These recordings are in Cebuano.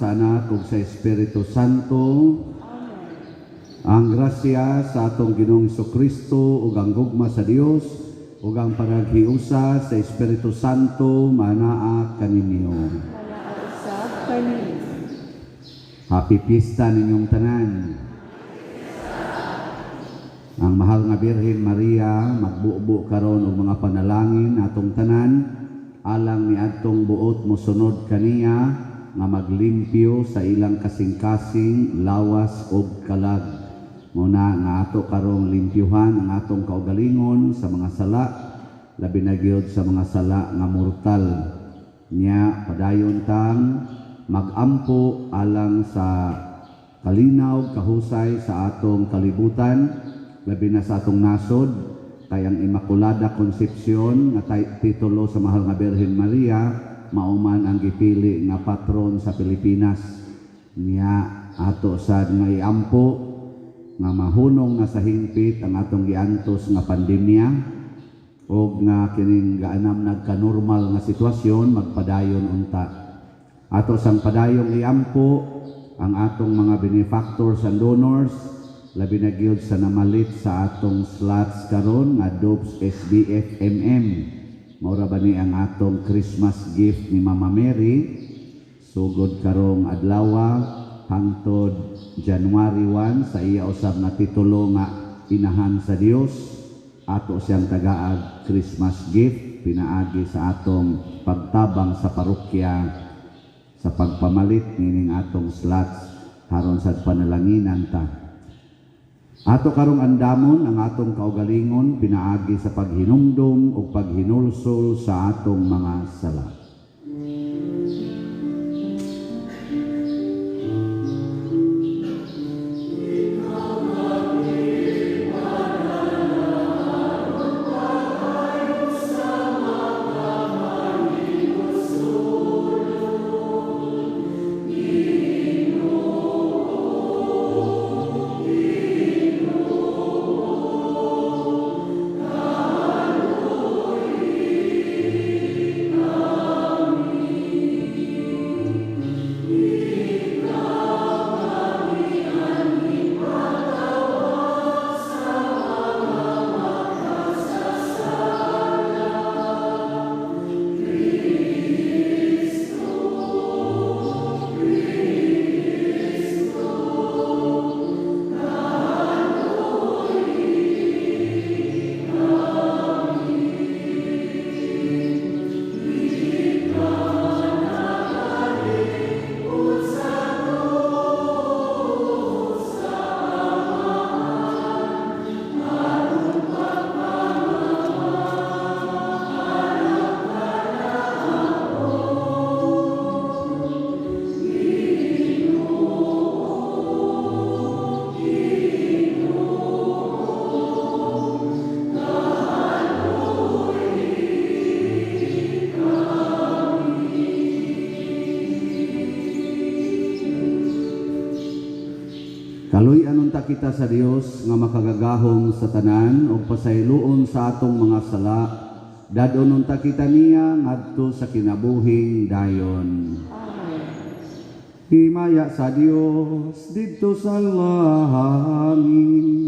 sa Anak ug sa Espiritu Santo. Amen. Ang grasya sa atong Ginoong Kristo ug ang gugma sa Dios ug ang panaghiusa sa Espiritu Santo manaa kaninyo. Manaa usab kaninyo. Happy Piyesta ninyong tanan. Ang mahal nga Birhen Maria magbubo karon og mga panalangin atong tanan alang niadtong buot mosunod kaniya nga maglimpyo sa ilang kasing-kasing, lawas ug kalag. Muna nga ato karong limpyuhan ang atong kaugalingon sa mga sala, labi na gyud sa mga sala nga mortal. Nya padayon tang magampo alang sa kalinaw, kahusay sa atong kalibutan, labi na sa atong nasod, kay ang Immaculada Concepcion nga titulo sa mahal nga Birhen Maria mao man ang gipili nga patron sa Pilipinas. Nya ato sad nga iampo nga mahunong na sa hingpit ang atong giantos nga pandemya og nga kining gaanam nagka-normal nga sitwasyon magpadayon unta. Ato sang padayong iampo ang atong mga benefactors and donors, labi na gyud sa namalit sa atong slots karon nga Dubs SBF MM. Maura ba ni ang atong Christmas gift ni Mama Mary sugod karong adlawa hangtod January 1 sa iya usab nga titulo nga Inahan sa Dios. Ato siyang tagaag Christmas gift pinaagi sa atong pagtabang sa parokya sa pagpamalit nining atong slots haron sa panalanginan ta. Ato karong andamon ang atong kaugalingon pinaagi sa paghinumdum o paghinulsol sa atong mga sala. Kaluy-an unta kita sa Dios nga makagagahom sa tanan ug pasayloon sa atong mga sala. Dad-on unta kita niya ngadto sa kinabuhing dayon. Amen. Himaya sa Dios didto sa langit.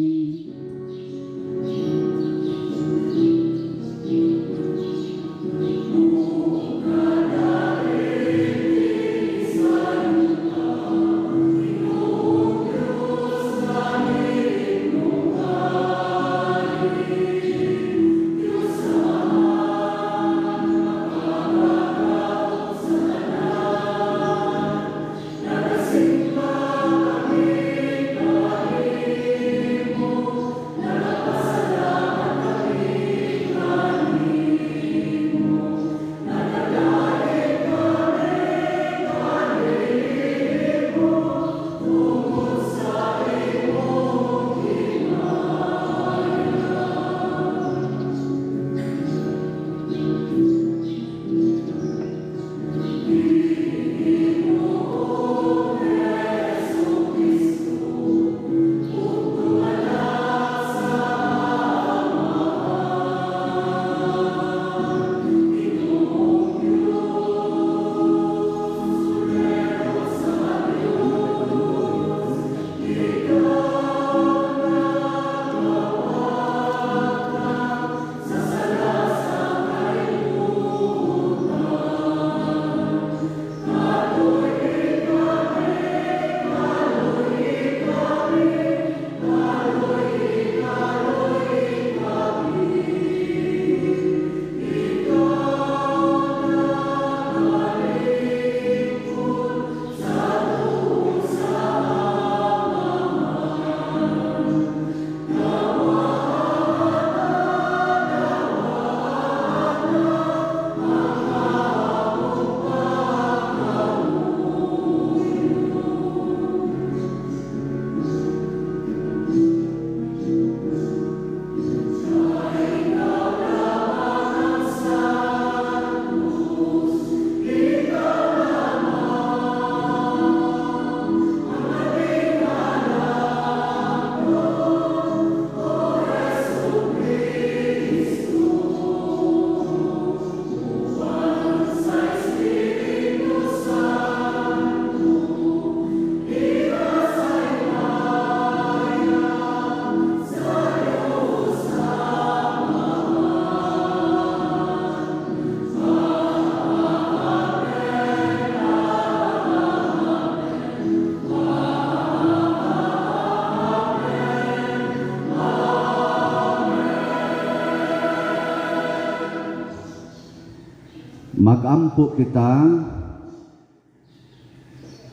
Magampo kita.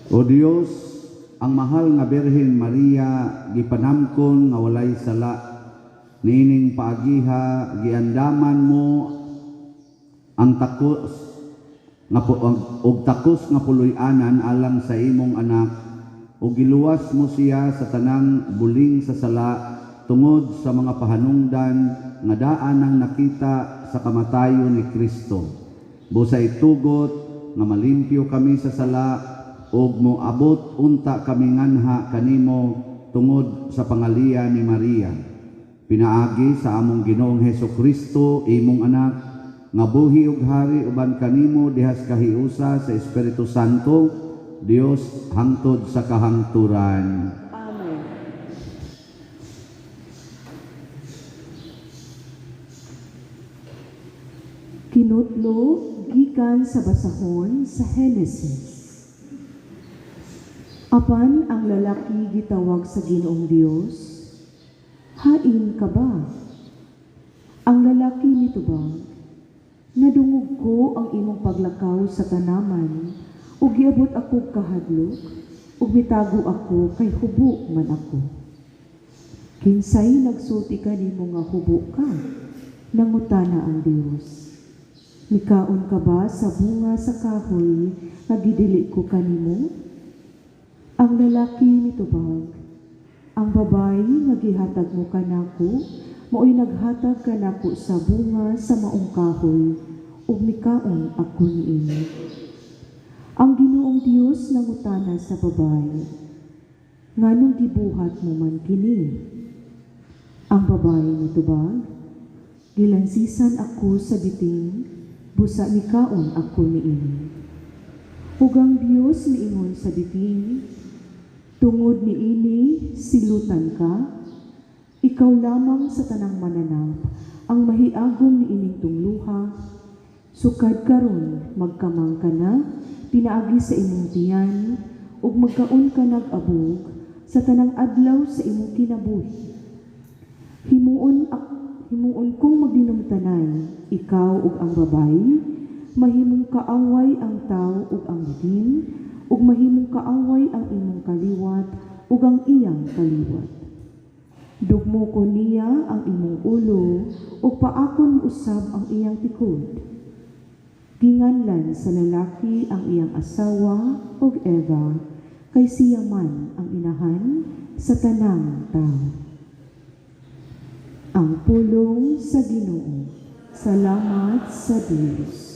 O Dios, ang mahal nga Birhen Maria gipanamkon nga walay sala. Niining paagiha giandaman mo ang takos nga og takos nga puloy-anan alang sa imong anak, ug giluwas mo siya sa tanang buling sa sala tungod sa mga pahanungdan nga daan nang nakita sa kamatayon ni Kristo. Busa itugot nga malimpyo kami sa sala ug moabot unta kami nganha kanimo tungod sa pangaliya ni Maria. Pinaagi sa among Ginoong Hesus Kristo, imong anak, nga buhi ug hari uban kanimo dihas kahiusa sa Espiritu Santo, Dios hangtod sa kahangturan. Amen. Kinutlo gikan sa basahon sa Henesis. Apan ang lalaki gitawag sa Ginoong Dios, "Hain ka ba?" Ang lalaki nitubag, "Nadungog ko ang imong paglakaw sa tanaman, ug giabot ako kahadlok, ug mitago ako kay hubo man ako." "Kinsay nagsulti kanimo nga hubo ka?" nangutana ang Dios. "Mikaon ka ba sa bunga sa kahoy nga gidili ko kanimo?" Ang lalaki nitubag, "Ang babayi nga gihatag mo kanako, maoy naghatag kanako sa bunga sa maong kahoy, ug mikaon ako niini." Ang Ginoong Dios nangutana sa babayi, "Nganong gibuhat mo man kini?" Ang babayi nitubag, "Gilansisan ako sa biting, busa mikaon ako niini." Ug ang Dios miingon sa biting, "Tungod niini silutan ka, ikaw lamang sa tanang mananap ang mahiagom niining tungluha. Sukad karon magkamang ka na pinaagi sa imong tiyan, ug magkaon ka nag-abog sa tanang adlaw sa imong kinabuhi. Himuon kong magdinumtanay ikaw ug ang babayi, mahimong kaaway ang tawo ug ang bitin, ug mahimong kaaway ang imong kaliwat ug ang iyang kaliwat. Dugmo ko niya ang imong ulo ug paakon usab ang iyang tikod." Ginganlan sa lalaki ang iyang asawa og Eva, kay siya man ang inahan sa tanang tawo. Ang pulong sa Ginoo. Salamat sa Dios.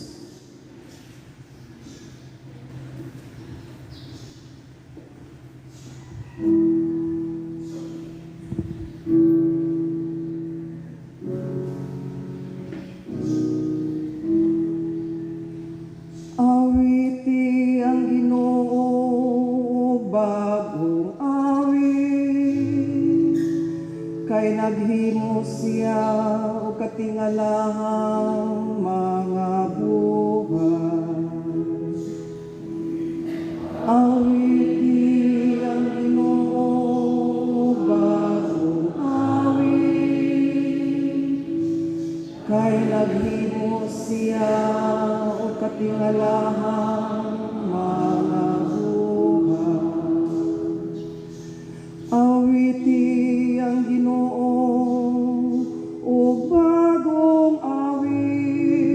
Awiti ang Ginoo bagong awit, kay naghimo siya og katingalahang mga buhat. Awiti ang Ginoo bagong awit, kay naghimo siya og katingalahang mga buhat. Awiti ang Ginoo og bagong awit,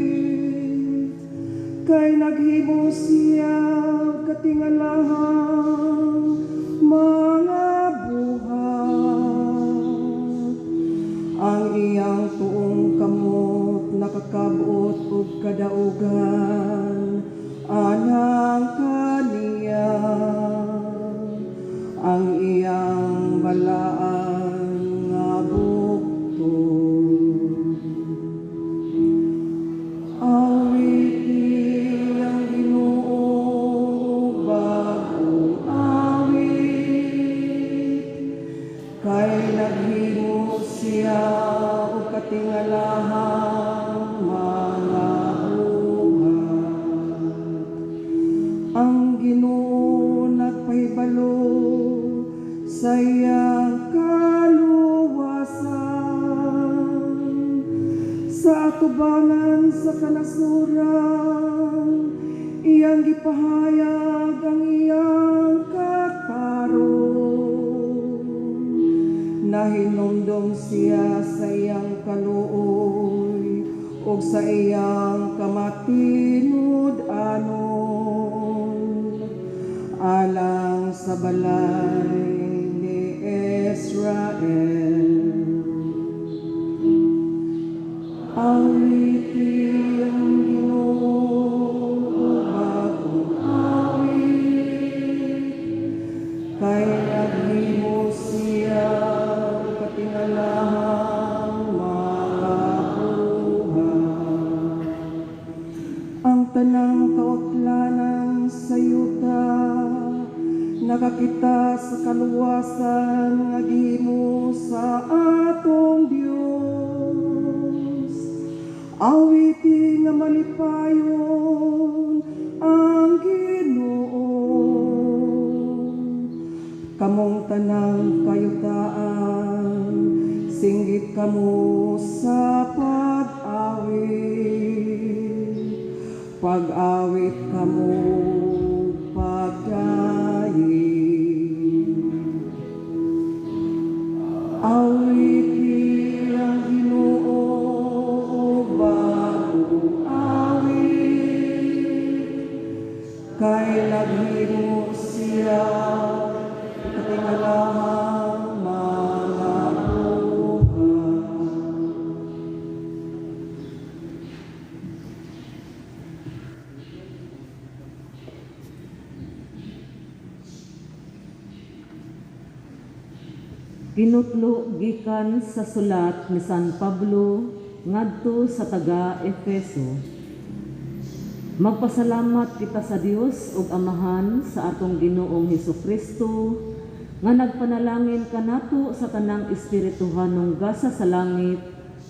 kay naghimo siya og katingalahang mga buhat. Ang iyang tuong kamot nakakabot og kadaugan anang kaniya. Ang iyang balaan nga bukton. Awiti ang Ginoo bagong awit, kay naghimo siya og katingalahang mga buhat. Ang Ginoo nagpahibalo sa iyang kaluwasan sa atubangan sa kanasuran. Iyang gipahayag ang iyang katarong. Nahinumdom siya sa iyang kaluoy ug sa iyang kamatinud-anon alang sa balay ni Israel. Awiti ang Ginoo og bagong awit, kay naghimo siya og katingalahang mga buhat. Ang tanang kautlanan sa yuta nakakita sa kaluwasan nga gihimo sa atong Dios. Awiti nga malipayon ang Ginoo. Kamong tanang kayutaan, singgit kamo sa pag-awit. Pag-awit kamo pagdayin. Awiti ang Ginoo og bagong awit, kay naghimo siya katingalahang mga buhat. Kinutlo gikan sa sulat ni San Pablo ngadto sa taga Efeso. Magpasalamat kita sa Dios ug Amahan sa atong Ginoong Hesukristo nga nagpanalangin kanato sa tanang espirituhanong gasa sa langit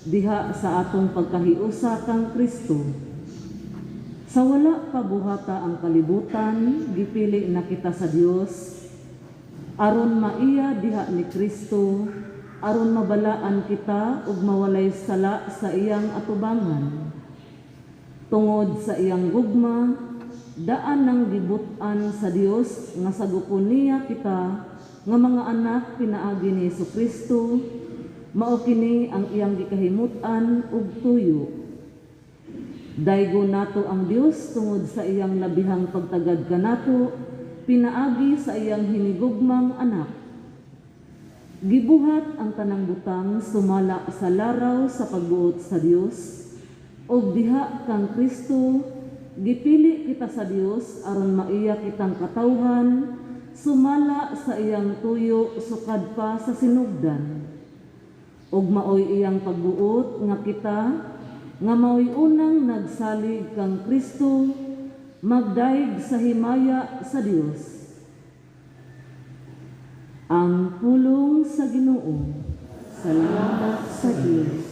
diha sa atong pagkahiusa kang Kristo. Sa wala pa buhata ang kalibutan, gipili na kita sa Dios aron maiya diha ni Kristo, aron mabalaan kita ug mawalay sala sa iyang atubangan. Tungod sa iyang gugma, daan nang gibut-an sa Dios nga sagupon niya kita nga mga anak pinaagi ni Hesukristo, mao kini ang iyang gikahimut-an ug tuyo. Daygo nato ang Dios tungod sa iyang labihang pagtagad kanato pinaagi sa iyang hinigugmang anak. Gibuhat ang tanang butang sumala sa laraw sa pagbuot sa Dios, ug diha kang Kristo gipili kita sa Dios aron maiya kitang katawhan sumala sa iyang tuyo sukad pa sa sinugdan. Ug maoy iyang pagbuot nga kita nga maoy unang nagsalig kang Kristo magdaig sa himaya sa Dios. Ang pulong sa Ginoo. Salamat sa Dios.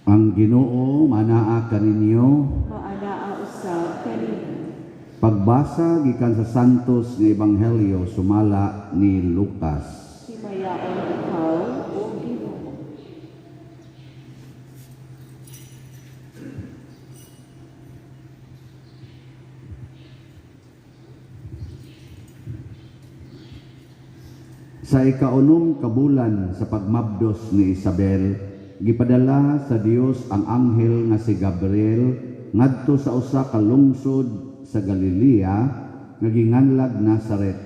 Ang Ginoo manaa kaninyo. Maanaa usab kanimo. Pagbasa gikan sa Santos nga Ebanghelyo sumala ni Lucas. Himayaon ikaw, o Ginoo. Sa ikaunom ka bulan sa pagmabdos ni Isabel, gipadala sa Dios ang anghel nga si Gabriel ngadto sa usa ka lungsod sa Galilea nga ginganlag Nazaret.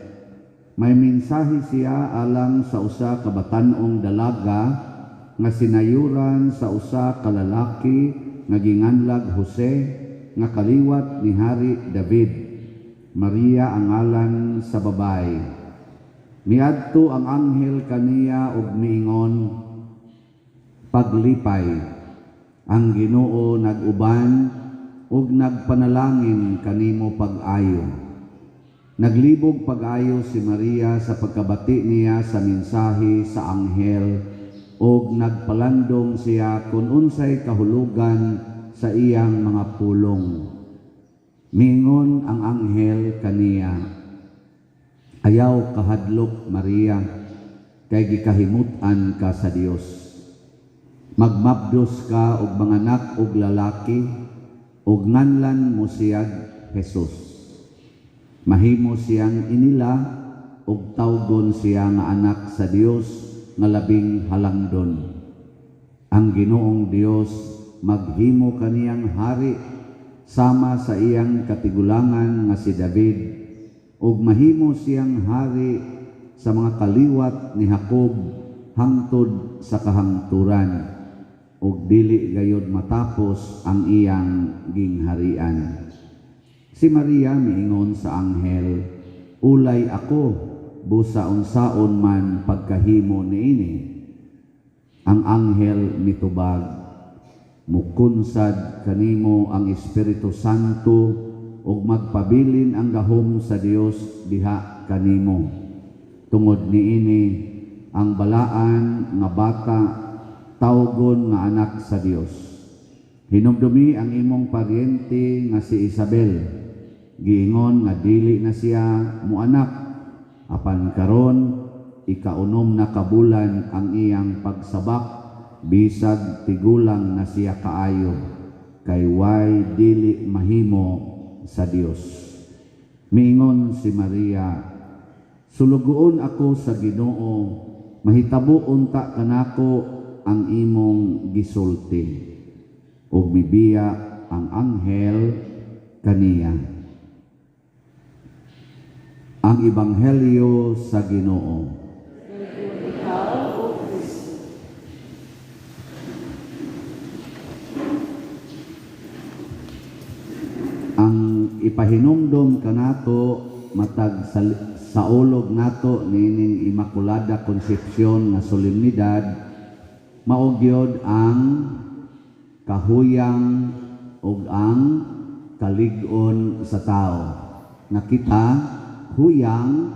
May mensahe siya alang sa usa ka batan-ong dalaga nga sinayuran sa usa ka lalaki nga ginganlag Jose nga kaliwat ni Hari David. Maria ang ngalan sa babae. Miadto ang anghel kaniya ug miingon, "Paglipay, ang Ginoo nag-uban ug nagpanalangin kanimo pag-ayo." Naglibog pag-ayo si Maria sa pagkabati niya sa mensahe sa anghel ug nagpalandong siya kung unsay kahulugan sa iyang mga pulong. Mingon ang anghel kaniya, "Ayaw kahadlok, Maria, kay gikahimut-an ka sa Dios. Magmabdos ka og manganak og lalaki ug nganlan mo siyag Jesus. Mahimo siyang inila ug tawgon siya nga anak sa Dios nga labing halangdon. Ang Ginoong Dios maghimo kaniyang hari sama sa iyang katigulangan nga si David, ug mahimo siyang hari sa mga kaliwat ni Jacob hangtod sa kahangturan, ug dili gayod matapos ang iyang gingharian." Si Maria miingon sa anghel, "Ulay ako, busa unsaon man pagkahimo niini?" Ang anghel mitubag, "Mukunsad kanimo ang Espiritu Santo ug magpabilin ang gahom sa Dios diha kanimo. Tungod niini ang balaan nga bata tawgon nga anak sa Dios. Hinumdumi ang imong paryente nga si Isabel. Giingon nga dili na siya muanak, apan karon ikaunom na kabulan ang iyang pagsabak, bisag tigulang na siya kaayo, kay way dili mahimo sa Dios." Miingon si Maria, "Sulugoon ako sa Ginoo, mahitabo unta kanako ang imong gisulti." Ug mibiya ang anghel kaniya. Ang Ebanghelyo sa Ginoo. Daghon ikaw, O Kristo. Ang ipahinumdom kanato matag saulog nato nining Immaculada Concepcion nga solemnidad, mao gyud ang kahuyang ug ang kalig-on sa tao. Nga kita huyang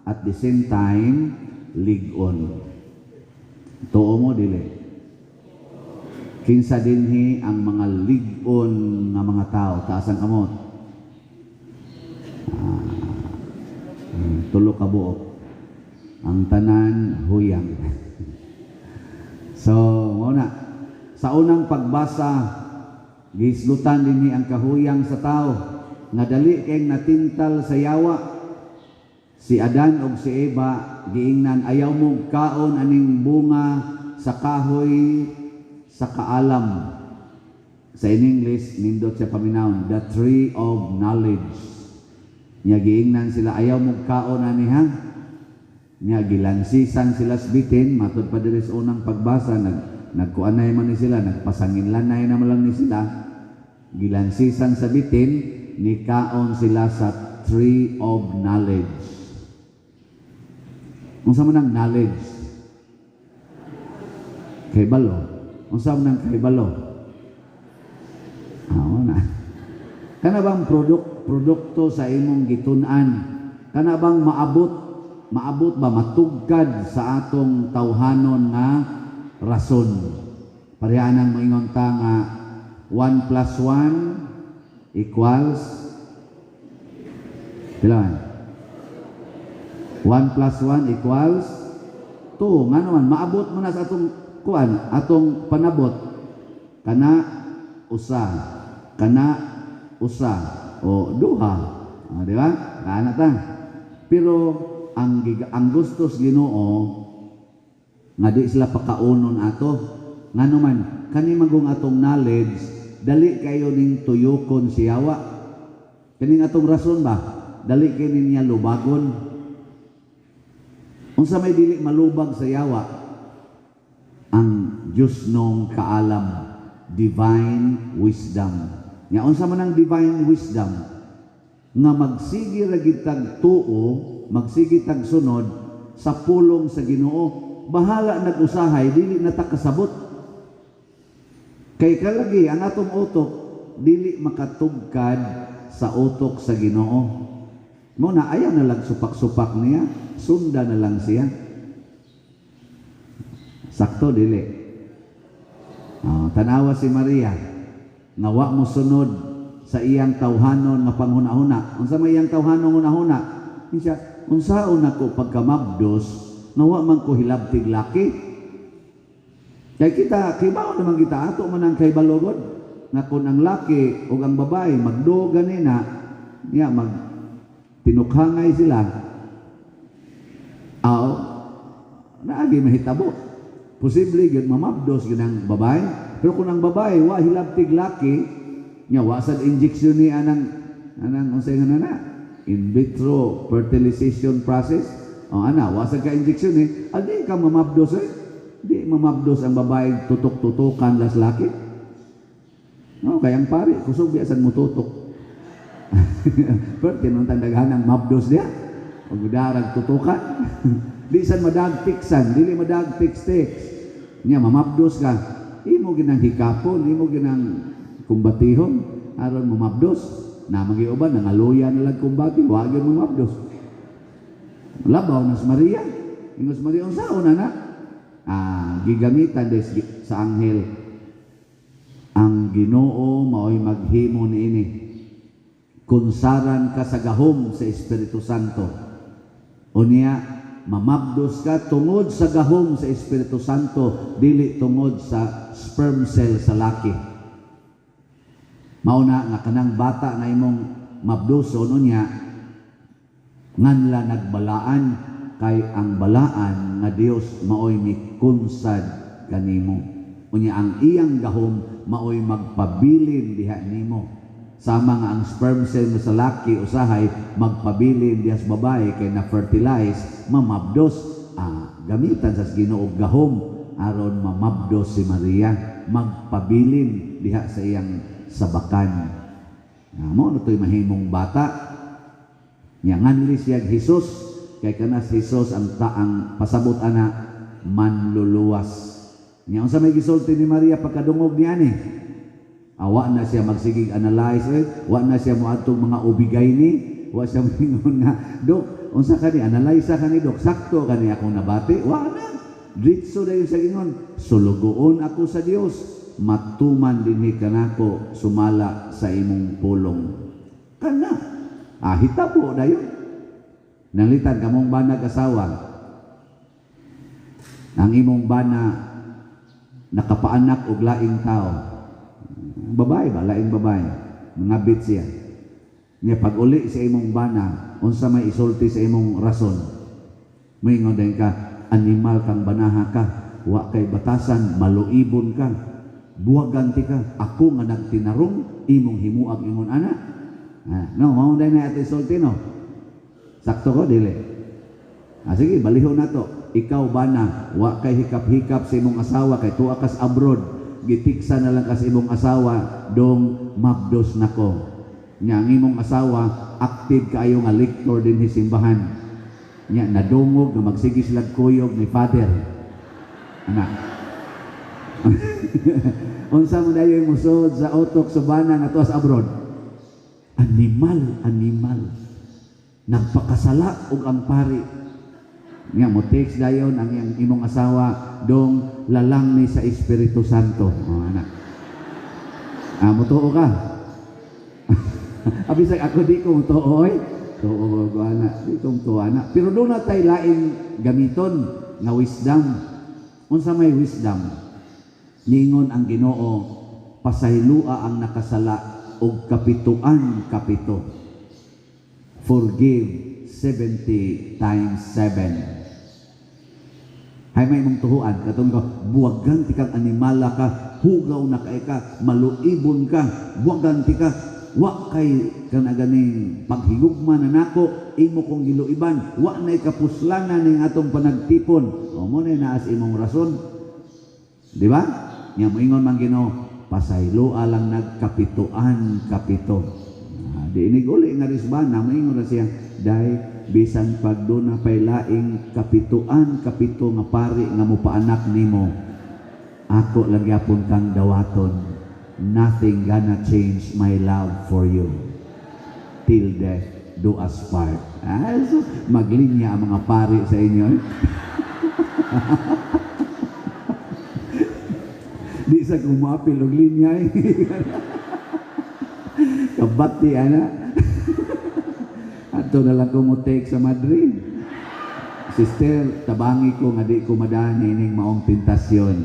at the same time lig-on. Tuo mo dili? Kinsa dinhi ang mga lig-on nga mga tao? Taas ang kamot. Tulo ka buok. Ang tanan huyang. So, mao na. Sa unang pagbasa, gislutan dinhi ang kahuyang sa tao nga dali kay natintal sa yawa. Si Adan og si Eva giingnan, "Ayaw mo kaon aning bunga sa kahoy sa kaalam." Sa in English, nindot siya paminawon, the tree of knowledge. Nya giingnan sila, "Ayaw mo kaon ani ha." Nya gilansisan sila sa bitin, matud pa diri sa unang pagbasa, nagkuanay man ni sila, nagpasanginlanay na man lang ni sila. Gilansisan sa bitin, nikaon sila sa tree of knowledge. Unsa man ang knowledge? Kahibalo. Unsa man ang kahibalo? Na. Kana bang produkto sa imong gitun-an? Kana bang maabot ba matugkad sa atong tawhanon nga rason? Pareha nang moingon ta nga 1 plus 1 equals pila man? 1 plus 1 equals 2. Nga naman, maabot mo na sa atong kuan, atong panabot. Kana usa, kana usa, o duha. Di ba? Kana ta. Pero ang gustos Ginoo nga di sila pakaunon ato. Ngano man, kani magong atong knowledge, dali kayo ning tuyokon siyawa. Kaning atong rason ba? Dali kay ninya lubagon. Unsa may dili malubag sa yawa? Ang Diyos nung kaalam. Divine wisdom. Nya unsa man ang divine wisdom? Nga magsige ra gid tag tuo, magsige tag sunod sa pulong sa Ginoo. Bahala nag-usahay dili na ta kasabot. Kay kalagi ang atong utok dili makatugkad sa utok sa Ginoo. Mo na ayaw na lang supak-supak niya, sunda na lang siya. Sakto dili. Oh, tanawa si Maria nga wa mo sunod sa iyang tawhanon nga panghuna-huna. Unsa may iyang tawhanon hunahuna? Siya, unsaon nako pagkamabdos nga wa man ko hilabtig laki? Kay kita, kibaw naman kita, ato man ang kahibalo gud nga kung ang laki o ang babae magduo ganina, niya mag tinukhangay sila, aw, naagi mahitabo. Posible gyud mamabdos gyud ang babae. Pero kung ang babae wa hilabtig laki, nya wa sad injection ni anang unsay nga na in vitro fertilization process. O ana, wa sad ka injection eh. Adi ka mamabdos eh. Di mamabdos ang babae tutok-tutukan las laki. No, kaya ang pare, kusog biya sad mututok. Pero tinuntan daghan ang mabdos diya. Og darag tutukan. Di san madagtiksan, dili madagtiks-tiks. Nya mamabdos ka. Imo ginang hikapon, imo ginang kumbatihon aron mamabdos. Na magiuban nangaluya na lang kumbati, wa gyud mamabdos. Labaw na si Maria. Ingon si Maria, unsaon na na? Gigamitan des sa anghel. Ang Ginoo mao'y maghimo niini. Kunsaran ka sa gahom sa Espiritu Santo. Unya, mamabdos ka tungod sa gahom sa Espiritu Santo, dili tungod sa sperm cell sa laki. Mauna nga kanang bata nga imong mabduson unya, nganla nagbalaan, kay ang balaan nga Dios maoy mikunsad kanimo. Unya ang iyang gahom maoy magpabilin diha nimo. Sama nga ang sperm cell nga sa laki usahay magpabilin diha sa babae kay na fertilize, mamabdos. Gamitan sa Ginoo gahom aron mamabdos si Maria, magpabilin diha sa iyang sabakan. Mo na to'y mahimong bata. Nya nganli siya Jesus, kay kana si Jesus ang taang pasabot ana manluluwas. Nya unsa may gisulti ni Maria pagkadungog niya ni? Awa na siya magsigig analyze, eh. Wa na siya moadtong mga ubigay ni, wa siya moingon nga, "Dok, unsa kani analyze ka ni dok, sakto kani akong nabati?" Wa na. Diretso dayon sa gingon, "Sulugoon ako sa Dios, matuman dinhi kanako sumala sa imong pulong." Kana. Hitabo dayon. Nalitan kamong banag asawa. Ang imong bana nakapaanak og laing tao. Babae ba? Laing babae. Mangabit siya. Nya pag uli sa imong bana, unsa may isulti sa imong rason? Moingon din ka, "Animal kang banaha ka, wa kay batasan, maluibon ka, buwagan ti ka, ako nga nagtinarong, imong himuag ingon ana." No, mao day na ato isulti, no? Sakto ko, dili? Sige, balihon na to. Ikaw bana, wa kay hikap-hikap sa imong asawa, kay tuwa kas abroad, gitiksa na lang kas imong asawa, "Dong, mabdos nako." Nya ang imong asawa, active kaayo nga lector din hi simbahan. Nya nadungog nga magsige sila kuyog ni Father. Anak. Unsa mo dayon musod sa utok sa bana nga tuwa sa abroad? "Animal, animal. Nagpakasala og ang pari." Nga mo text dayon ang iyang imong asawa, "Dong, lalang ni sa Espiritu Santo." Oh, anak. Mutuo ka. Abisag ako di ko mutuo oy. Tuo ko ana, di ko mutuo ana. Pero doon na tay laing gamiton nga wisdom. Unsa may wisdom? Ningon ang Ginoo, pasayloa ang nakasala og kapituan kapito. Forgive 70 times 7. Hay may imong tuhuan katong ka, "Buwagan ti kang animala ka, hugaw na kay ka, maluibon ka, buwagan ti ka, wa kay kana ganing paghigugma na nako, imo kong giluiban, wa nay kapuslanan ning atong panagtipon." O mo na naas imong rason, di ba? Nya moingon man Ginoo, Pasayloa lang nagkapituan kapito. Di inig uli nga risbana, moingon na siya, "Day, bisan pag duna pay laing kapituan kapito nga pari nga mopaanak nimo, ako lang gyapon kang dawaton. Nothing gonna change my love for you. Till death do us part." So, maglinya ang mga pari sa inyo. Eh? Di sa kumapil og linya. Eh. Kabati, ana. Ato na lang ko mo take sa Madrid. "Sister, tabangi ko nga di ko madaan ining maong tentasyon."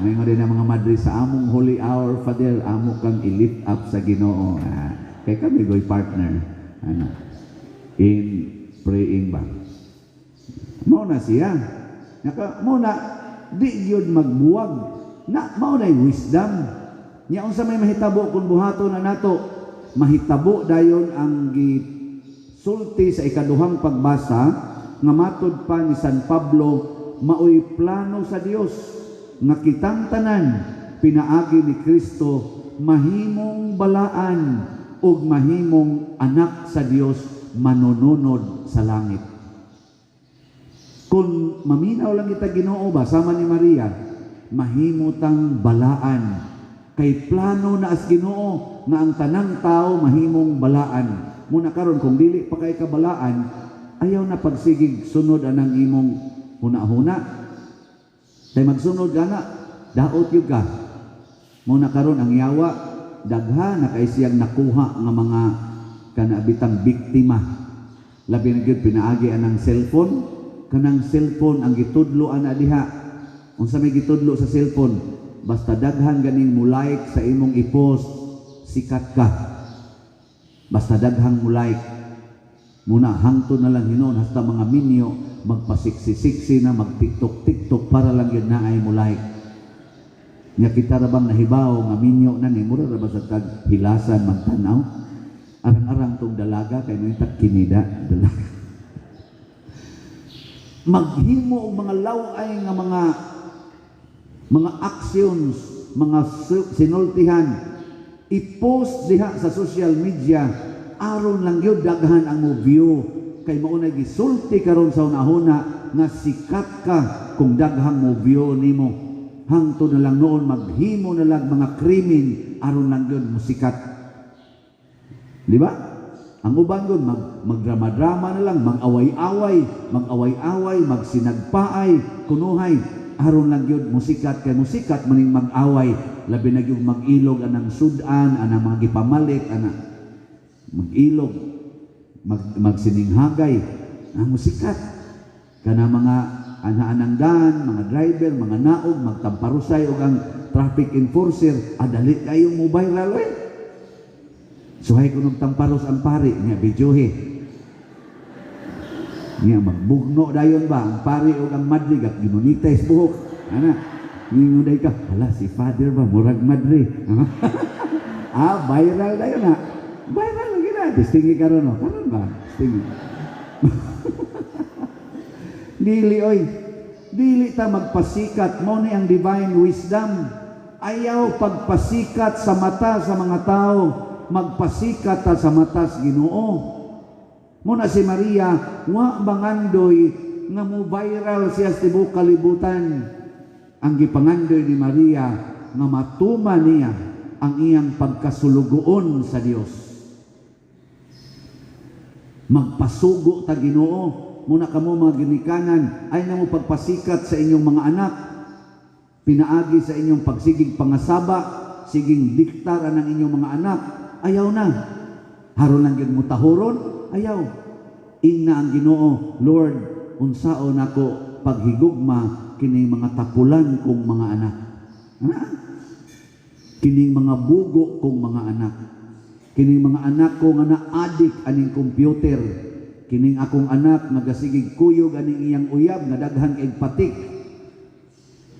Ngayon din ang mga Madrid sa among holy hour, Father, amo kang i-lift up sa Ginoo. Kay kami goy partner. Ano? In praying ba? Mao na siya. Naka, mao na, di yun magbuwag. Na, mao na wisdom. Nya unsa may mahitabo kung buhaton na nato? Mahitabo dayon ang gisulti sa ikaduhang pagbasa nga matud pa ni San Pablo, maoy plano sa Dios nga kitang tanan pinaagi ni Kristo mahimong balaan ug mahimong anak sa Dios manununod sa langit. Kung maminaw lang kita Ginoo ba sama ni Maria, mahimutang balaan. Kay plano na as Ginoo nga ang tanang tao mahimong balaan. Muna karon kung dili pa kay kabalaan, ayaw na pagsigig sunod anang imong huna-huna. Kay magsunod ka na, daot yun ka. Muna karon ang yawa, dagha na kay siyang nakuha nga mga kanabitang biktima. Labi na gyud pinaagi anang cellphone, kanang cellphone ang gitudlo ana diha. Unsa may gitudlo sa cellphone? Basta daghan ganing mo like sa imong i-post, sikat ka. Basta daghang mo like. Muna hangtod na lang hinon hasta mga minyo magpasiksi-siksi na, mag-TikTok-TikTok para lang yun na ay mo like. Nya kita ra bang nahibaw nga minyo na ni mura ra ba sa tag hilasan magtanaw? Arang-arang tong dalaga kay may tag kinida dalaga. Maghimo og mga law-ay nga mga actions, mga sinultihan, i-post diha sa social media aron lang gyud daghan ang mo view kay mao na gisulti karon sa unahuna nga sikat ka kung daghang mo view nimo. Hangtod na lang noon maghimo na lang mga krimen aron lang gyud mo sikat. Di ba? Ang uban gud magdrama-drama na lang, mag-away-away, mag-away-away, magsinagpaay, kunuhay aron lang gyud musikat kay musikat maning mag-away, labi na gyud mag-ilog anang sudan, anang mga gipamalit, ana mag-ilog, magsininghagay, ang musikat kana mga ana-anangdan, mga driver, mga naog, magtamparusay og ang traffic enforcer, adali kayong mo viral oy. Suhay kunog tamparos ang pari nya videohe. Nya magbugno dayon ba ang pari og ang madre at gimonetize buhok. Ana, ningon day ka, hala si father ba murag madre. Viral dayon na. Viral lagi na. Distingi karon no. Karon ba? Distingi. Dili oy. Dili ta magpasikat, mao ni ang divine wisdom. Ayaw pagpasikat sa mata sa mga tao, magpasikat ta sa mata sa Ginoo. Muna si Maria, wa mangandoy nga mo viral siya sa tibuok kalibutan. Ang gipangandoy ni Maria nga matuma niya ang iyang pagkasulugoon sa Dios. Magpasugo ta Ginoo. Muna kamo mga ginikanan, ay na mo pagpasikat sa inyong mga anak, pinaagi sa inyong pagsigig pangasaba, siging diktar ang inyong mga anak, ayaw na. Haron lang gyud mo tahuron, ayaw. Ingna ang Ginoo, "Lord, unsaon nako paghigugma kining mga tapulan kong mga anak. Ana? Kining mga bugo kong mga anak. Kining mga anak ko nga na-addict aning computer. Kining akong anak nga gasigig kuyog aning iyang uyab nga daghan kay patik.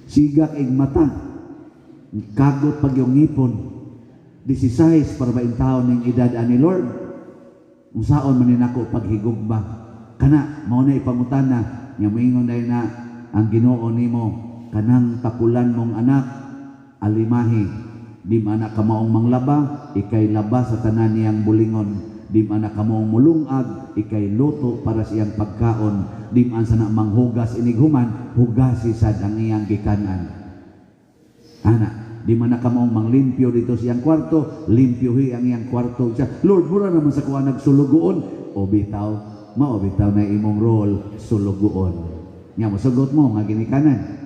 Siga kay mata. Kagot pag yung ngipon. 16 para ba taon ning edad ani Lord? Unsaon man ni nako paghigugma? Kana mao na ipangutana nya moingon dai na ang Ginoo nimo, kanang tapulan mong anak alimahi Di man na ka maong manglaba, ikay laba sa tanan niyang bulingon. Di man na ka maong mulungag, ikay luto para sa iyang pagkaon. Di man sana manghugas inighuman, hugasi sad ang iyang gikanan. Ana, di man na ka maong manglimpyo dito sa iyang kwarto, limpyohi ang iyang kwarto. Siya, Lord, mura naman sa kuha nagsulugoon. O bitaw, mao bitaw na imong role, sulugoon. Nga, mosugot mo, nga ginikanan.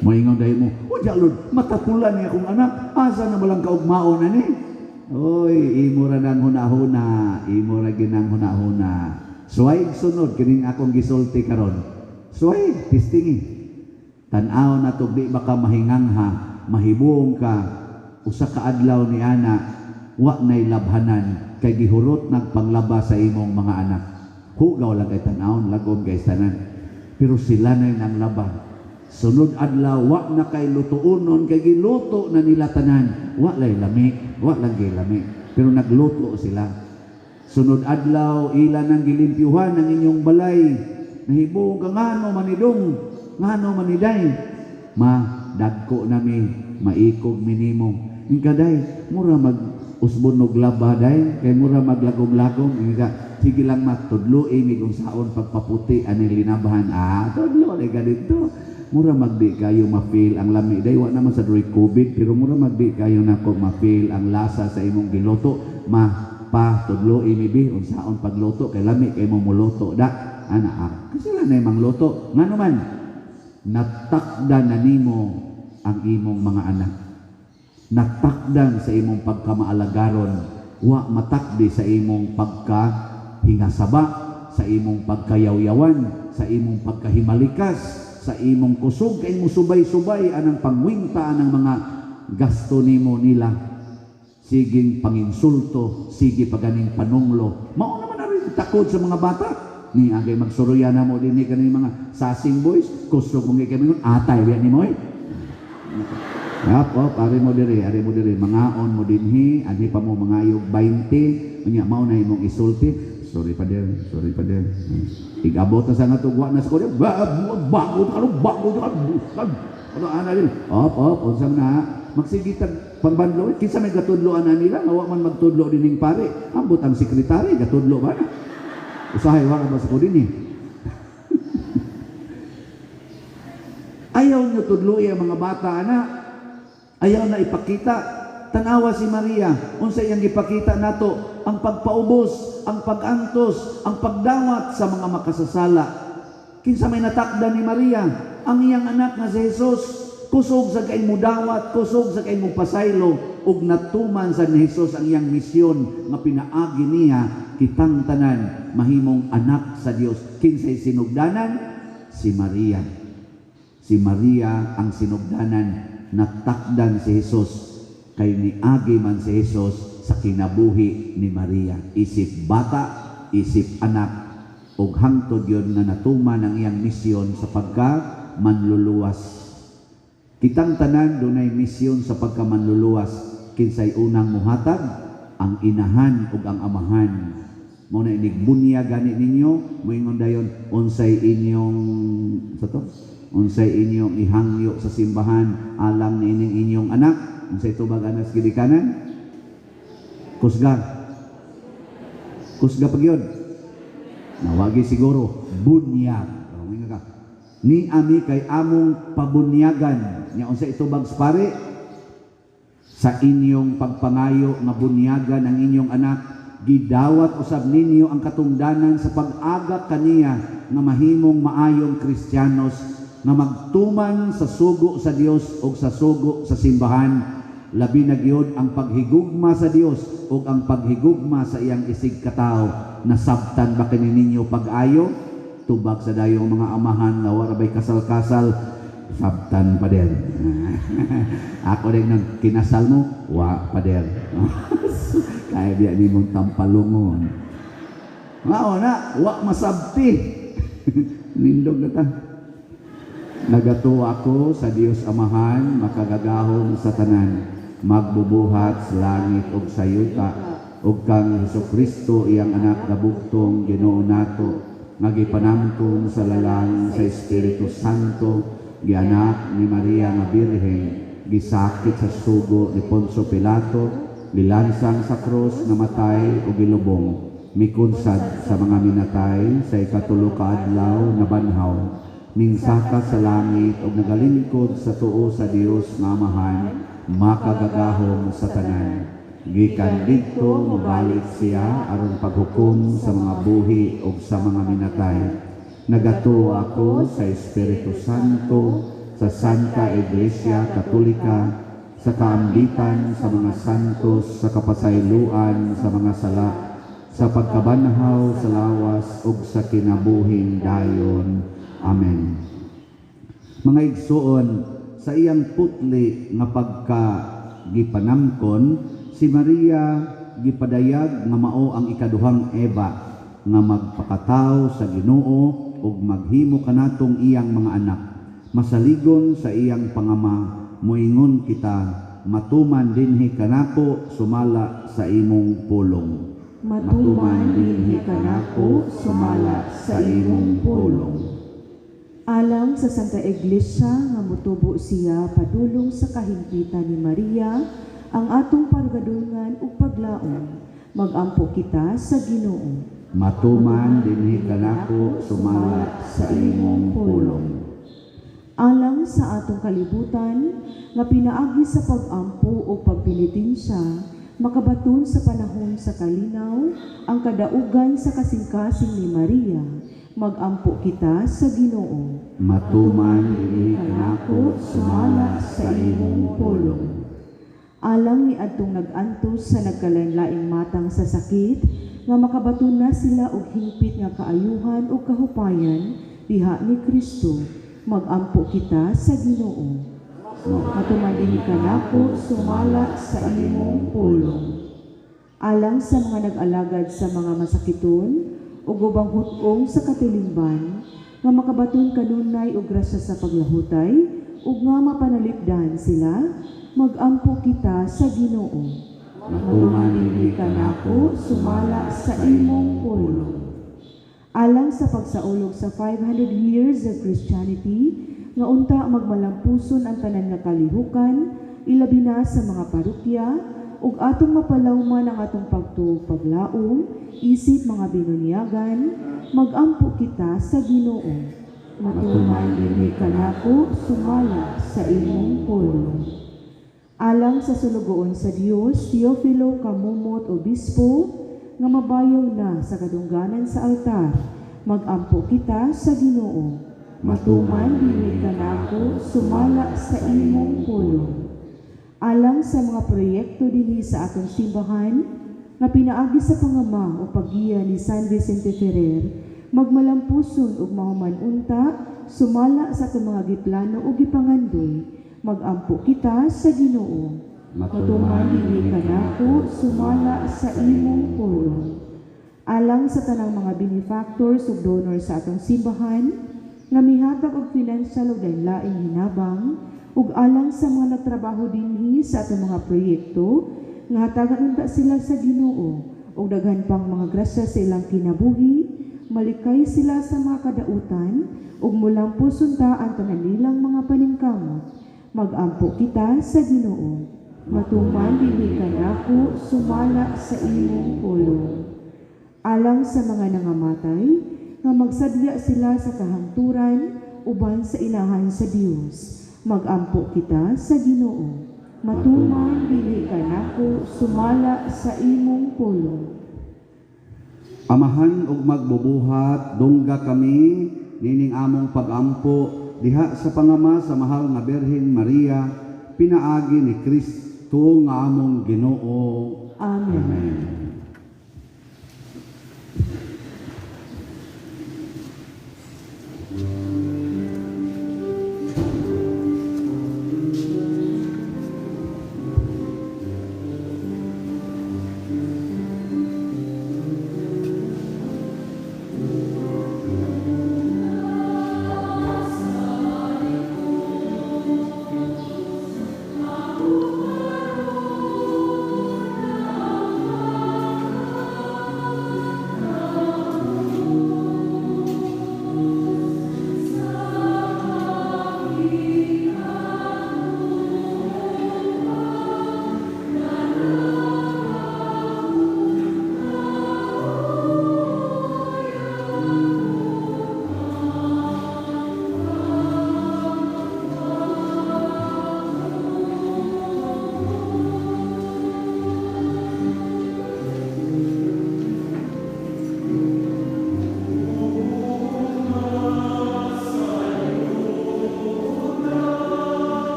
Moingon dahil mo, o diya Lord, matapulan niya akong anak, asa na malang kaugmaon ani? Oy, imo ra nang hunahuna, imo ra ginang hunahuna. Suway sunod kining akong gisulti karon. Suway testingi. Tan-aw na to di baka mahingangha, mahibuong ka usa ka adlaw ni ana wa nay labhanan kay gihurot nagpanglaba sa imong mga anak. Hugaw lang kay tan-awon, lagom kay tanan. Pero sila nay nang laba. Sunod adlaw wa na kay lutuonon kay giluto na nila tanan. Wa lay lami, wa lang gay lami. Pero nagluto sila. Sunod adlaw ila nang gilimpyuhan ang inyong balay. Nahibuong ka ngano manidong, ngano maniday. Ma dagko nami, maikog minimo. Ingkaday, mura mag usbon og laba day, kay mura maglagom-lagom. Ingka sige lang matudlo imig unsaon pagpaputi ani linabahan. Ah, tudlo lay ka dito. Mura magdi kayo ma-feel ang lami. Day wa naman sa during COVID, pero mura magdi kayo nako ma-feel ang lasa sa imong giluto. Ma pa tudlo imibi unsaon pagluto kay lami kay mo muluto da. Ana ah, kasi lang na imong luto. Ngano man natakda na nimo ang imong mga anak. Natakdan sa imong pagkamaalagaron, wa matakdi sa imong pagkahingasaba, sa imong pagkayawyawan, sa imong pagkahimalikas, sa imong kusog kay mo subay-subay anang pangwinta anang mga gasto nimo nila. Siging panginsulto, sige paganing panunglo. Mao naman na rin takod sa mga bata. Ni agay magsuruya na mo dinhi kaning mga sasing boys, kusog mong gikamingon atay biya nimo eh. Ap, op, ari mo diri, mangaon mo dinhi, anhi pa mo mangayog 20, unya mao na imong isulti. Sorry pader, sorry pader. Igabot na sa nga tugwa na sa kanya, bago ka, bago ka, ano ana din. Op, op, unsa man na magsigitag pangbanlo, kinsa may gatudloan na nila, nga wa man magtudlo dining pare. Ambot ang sekretary gatudlo ba na. Usahay wa ba sa ko dinhi. Ayaw nyo tudloy ang mga bata ana. Ayaw na ipakita. Tanawa si Maria, unsa iyang gipakita nato ang pagpaubos, ang pagantos, ang pagdawat sa mga makasasala. Kinsa may natakda ni Maria, ang iyang anak nga si Jesus, kusog sa kay mudawat, kusog sa kay mupasaylo, ug natuman sa ni Jesus ang iyang misyon nga pinaagi niya kitang tanan mahimong anak sa Dios. Kinsay sinugdanan? Si Maria. Si Maria ang sinugdanan, natakdan si Jesus kay niagi man si Jesus sa kinabuhi ni Maria. Isip bata, isip anak, ug hangtod yun nga natuman ang iyang misyon sa pagka manluluwas. Kitang tanan dunay misyon sa pagka manluluwas. Kinsay unang muhatag? Ang inahan ug ang amahan. Mao na inigbunya gani ninyo, moingon dayon unsay inyong sa to? Unsay inyong ihangyo sa simbahan alang niining inyong anak? Unsay tubag anas gidikanan? Kusga. Kusga pag yun. Nawagi siguro bunyag. Ka. Ni ami kay among pabunyagan. Nya unsay itubag sa pare? Sa inyong pagpangayo nga bunyagan ang inyong anak, gidawat usab ninyo ang katungdanan sa pag-aga kaniya nga mahimong maayong Kristiyanos nga magtuman sa sugo sa Dios o sa sugo sa simbahan. Labi na gyud ang paghigugma sa Dios o ang paghigugma sa iyang isig katawo. Nasabtan ba kini ninyo pag-ayo? Tubag sa dayong mga amahan nga wala bay kasal-kasal, sabtan pa din. Ako din nang kinasal mo, wa pa din. Kaya biya ni mong tampalungon. Mao na, wa masabti. Nindog na ta. Nagatuwa ako sa Dios Amahan, makagagahom sa tanan, magbubuhat sa langit ug sa yuta, ug kang Hesukristo iyang anak nga bugtong Ginoo nato, nga gipanamton sa lalang sa Espiritu Santo, gianak ni Maria nga Birhen, gisakit sa sugo ni Poncio Pilato, gilansang sa krus, namatay o gilubong, mikunsad sa mga minatay, sa ikatulo ka adlaw nabanhaw, mingsaka sa langit ug nagalingkod sa tuo sa Dios nga Amahan, makagagahom sa tanan. Gikan didto mobalik siya aron paghukom sa mga buhi ug sa mga minatay. Nagatuo ako sa Espiritu Santo, sa Santa Iglesia Katolika, sa kaambitan sa mga santos, sa kapasayloan sa mga sala, sa pagkabanhaw sa lawas ug sa kinabuhing dayon. Amen. Mga igsuon, sa iyang putli nga pagka gipanamkon, si Maria gipadayag nga mao ang ikaduhang Eva nga magpakataw sa Ginoo ug maghimo kanatong iyang mga anak. Masaligon sa iyang pangama, moingon kita, matuman dinhi kanako sumala sa imong pulong. Matuman dinhi kanako sumala sa imong pulong. Alang sa Santa Iglesia nga motubo siya padulong sa kahimpitan ni Maria, ang atong pargadungan ug paglaom, magampo kita sa Ginoo. Matuman dinhi kanako sumala sa imong pulong. Alang sa atong kalibutan nga pinaagi sa pag-ampo o pagpenitensya, makabaton sa panahon sa kalinaw ang kadaugan sa kasing-kasing ni Maria, magampo kita sa Ginoo. Matuman dinhi kanako sumala sa imong pulong. Alang ni adtong nag-antos sa nagkalain-laing matang sa sakit, nga makabaton na sila og hingpit nga kaayuhan ug kahupayan diha ni Kristo, magampo kita sa Ginoo. Matuman dinhi kanako sumala sa imong pulong. Alang sa mga nag-alagad sa mga masakiton ug ubang hut-ong sa katilimban, nga makabaton kanunay og grasya sa paglahutay ug nga mapanalipdan sila, magampo kita sa Ginoo. Matuman dinhi kanako sumala sa imong pulong. Alang sa pagsaulog sa 500 years of Christianity, nga unta magmalampuson ang tanan nga kalihukan, ilabi na sa mga parokya, ug atong mapalawman ang atong pagtuo paglaom, isip mga binunyagan, magampo kita sa Ginoo. Matuman dinhi kanako sumala sa imong pulong. Alang sa sulugoon sa Dios, Teofilo Camomot Obispo, nga mabayaw na sa kadungganan sa altar, magampo kita sa Ginoo. Matuman dinhi kanako sumala sa imong pulong. Alang sa mga proyekto dinhi sa atong simbahan, nga pinaagi sa pangama o paggiya ni San Vicente Ferrer, magmalampuson ug mahuman unta sumala sa atong mga giplano o gipangandoy, magampo kita sa Ginoo. Matuman dinhi kanako sumala sa imong pulong. Alang sa tanang mga benefactors ug donors sa atong simbahan, nga mihatag og financial ug lain-laing hinabang, ug alang sa mga nagtrabaho dinhi sa atong mga proyekto, nga hatagan unta sila sa Ginoo ug daghan pang mga grasya sa ilang kinabuhi, malikay sila sa mga kadautan ug mulampos unta ang tanan nilang mga paningkamot, magampo kita sa Ginoo. Matuman dinhi kanako sumala sa imong pulong. Alang sa mga nangamatay, nga magsadya sila sa kahangturan uban sa inahan sa Dios, magampo kita sa Ginoo. Matuman dinhi kanako sumala sa imong pulong. Amahan ug magbubuhat, dungga kami nining among pagampo diha sa pangama sa mahal nga Birhen Maria, pinaagi ni Kristo nga among Ginoo. Amen. Amen.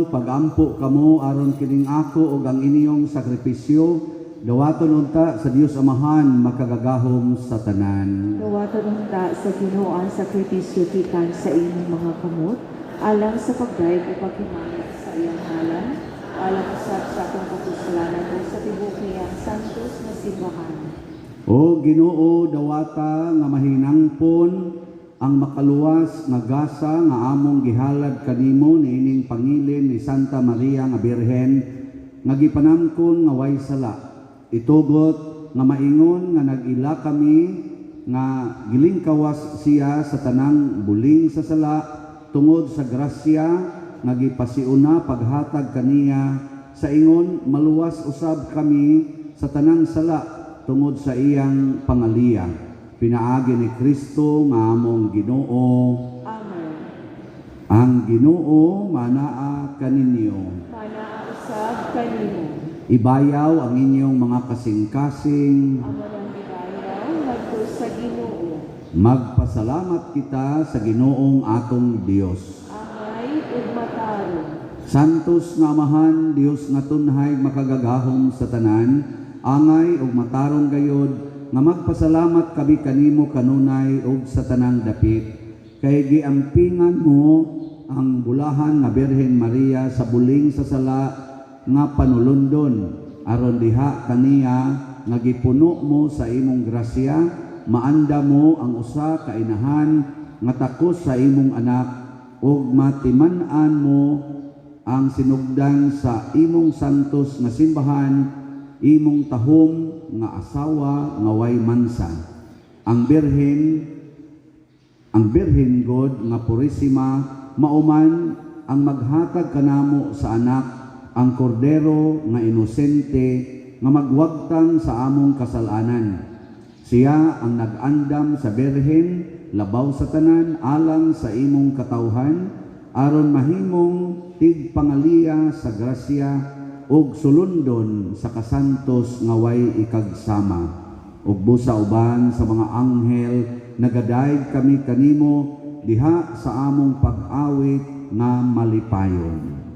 Pagampo kamo aron kining ako ug ang inyong sakripisyo dawaton unta sa Dios Amahan makagagahom sa tanan. Dawaton unta sa Ginoo ang sakripisyo gikan sa imong mga kamot, alang sa pagdayeg ug paghimaya sa iyang ngalan, alang usab sa atong kapuslanan ug sa tibuok niyang santos nga simbahan. O Ginoo, dawata nga mahinangpon ang makaluwas nga gasa nga among gihalad kanimo niining pangilin ni Santa Maria nga Birhen nga gipanamkon nga way sala. Itugot nga maingon nga nag-ila kami nga gilingkawas siya sa tanang buling sa sala tungod sa grasya nga gipasiuna paghatag kaniya sa ingon maluwas usab kami sa tanang sala tungod sa iyang pangaliya. Pinaagi ni Kristo nga among Ginoo. Amen. Ang Ginoo manaa kaninyo. Manaa usab kanimo. Ibayaw ang inyong mga kasing-kasing. Amo nang gibayaw ngadto sa Ginoo. Magpasalamat kita sa Ginoong atong Dios. Angay ug matarong. Santos nga Amahan, Dios nga tunhay makagagahom sa tanan, angay ug matarong gayod nga magpasalamat kami kanimo kanunay ug sa tanang dapit, kay giampingan mo ang bulahan nga Birhen Maria sa buling sa sala nga panulundon, aron diha kaniya nga gipuno mo sa imong grasya, maanda mo ang usa ka inahan nga takos sa imong anak, ug matiman-an mo ang sinugdan sa imong santos nga simbahan, imong tahom nga asawa nga way mansa. Ang Birhen God nga Purisima mauman ang maghatag kanamo sa anak, ang kordero nga inosente nga magwagtang sa among kasalanan. Siya ang nag-andam sa Birhen labaw sa tanan alang sa imong katawhan, aron mahimong tigpangaliya sa grasya ug sulundon sa kasantos nga way ikagsama. Ug busa uban sa mga anghel nagadayeg kami kanimo diha sa among pag-awit nga malipayon.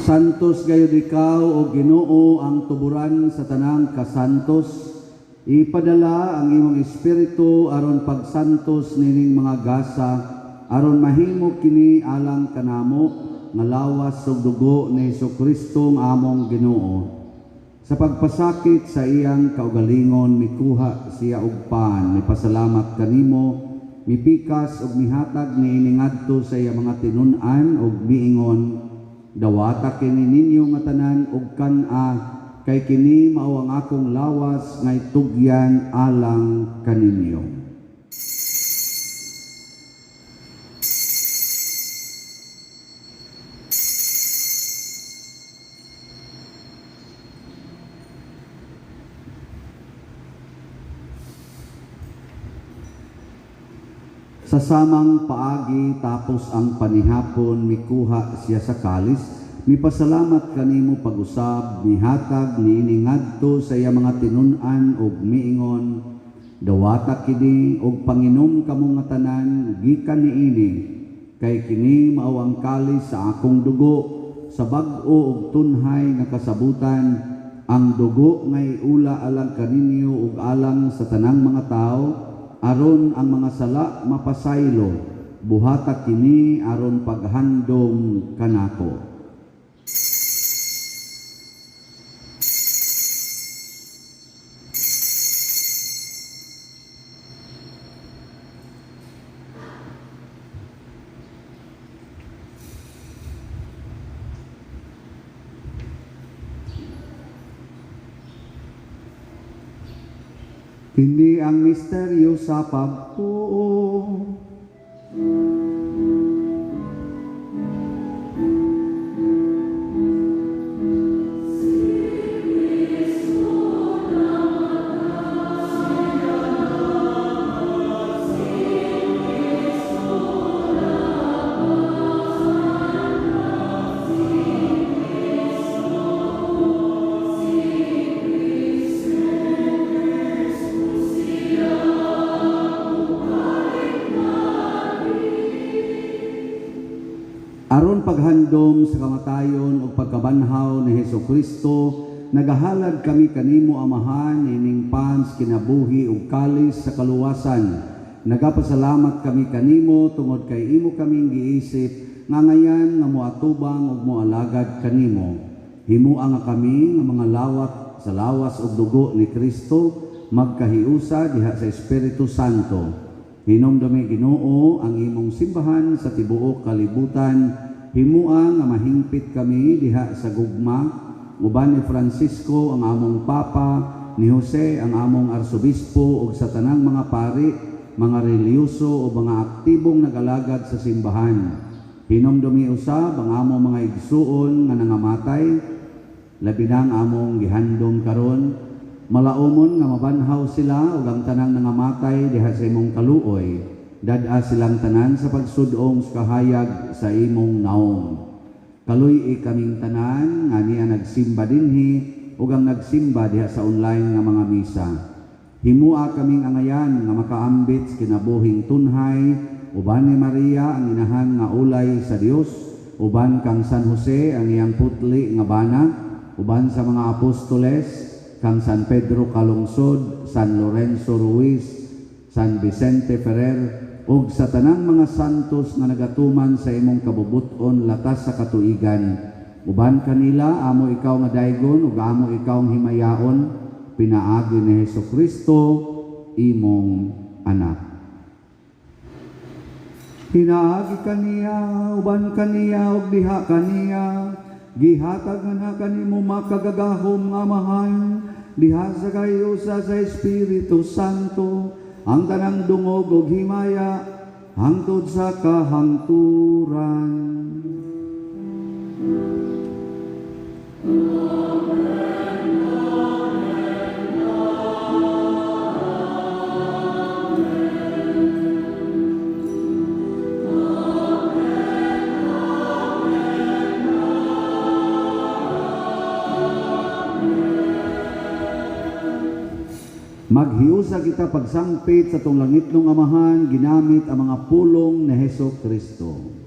Santos gayud ikaw o Ginoo ang tuburan sa tanang kasantos. Ipadala ang imong espiritu aron pagsantos nining mga gasa, aron mahimo kini alang kanamo nga lawas ug dugo ni Hesukristo nga among Ginoo. Sa pagpasakit sa iyang kaugalingon mikuha siya og pan, mipasalamat kanimo, mipikas ug mihatag niini ngadto sa iyang mga tinun-an ug miingon, dawata kini ninyo nga tanan ug kan-a, kay kini mao ang akong lawas nga itugyan alang kaninyo. Sa samang paagi tapos ang panihapon, mikuha siya sa kalis, mipasalamat kanimo pag-usab, mihatag niini ngadto sa iya mga tinun-an ug miingon, dawata kini ug panginom kamo nga tanan gikan niini, kay kini mao ang kalis sa akong dugo sa bag-o ug tunhay nga kasabutan, ang dugo nga iula alang kaninyo ug alang sa tanang mga tawo, aron ang mga sala mapasaylo. Buhata kini aron paghandom kanako. Kini ang misteryo sa pagtuo. Aron paghandom sa kamatayon ug pagkabanhaw ni Hesukristo, nagahalad kami kanimo Amahan ining pans kinabuhi ug kalis sa kaluwasan. Nagapasalamat kami kanimo tungod kay imo kaming giisip nga ngayan nga moatubang ug moalagad kanimo. Himua nga kami nga mga lawat sa lawas ug dugo ni Kristo magkahiusa diha sa Espiritu Santo. Hinumdumi Ginoo ang imong simbahan sa tibuok kalibutan. Himua nga mahingpit kami diha sa gugma uban ni Francisco ang among Papa, ni Jose ang among Arsobispo ug sa tanang mga pari, mga relihiyoso o mga aktibong nagalagad sa simbahan. Hinumdumi usab ang among mga igsuon nga nangamatay, labi na ang among gihandom karon. Malaumon nga mabanhaw sila ug ang tanang nangamatay diha sa imong kaluoy. Dad-a silang tanan sa pagsudong sa kahayag sa imong naong. Kaluy-i kaming tanan nga niya nagsimba dinhi ug ang nagsimba diha sa online nga mga misa. Himua kaming angayan nga makaambit sa kinabuhing tunhay uban ni Maria ang inahan nga ulay sa Dios, uban kang San Jose ang iyang putli nga bana, uban sa mga apostoles kang San Pedro Calungsod, San Lorenzo Ruiz, San Vicente Ferrer, ug sa tanang mga santos nga nagatuman sa imong kabubut-on latas sa katuigan. Uban kanila amo ikaw nga daygon ug amo ikaw ang himayaon, pinaagi ni Hesukristo imong anak. Pinaagi kaniya, uban kaniya ug diha kaniya, gihatag nga na kanimo makagagahom nga Amahan, diha sa kahiusa sa Espiritu Santo, ang tanang dungog ug himaya hangtod sa kahangturan. Amen, amen, amen. Amen, amen, amen. Maghiusa kita pagsangpit sa tong langitnong Amahan, ginamit ang mga pulong ni Hesukristo.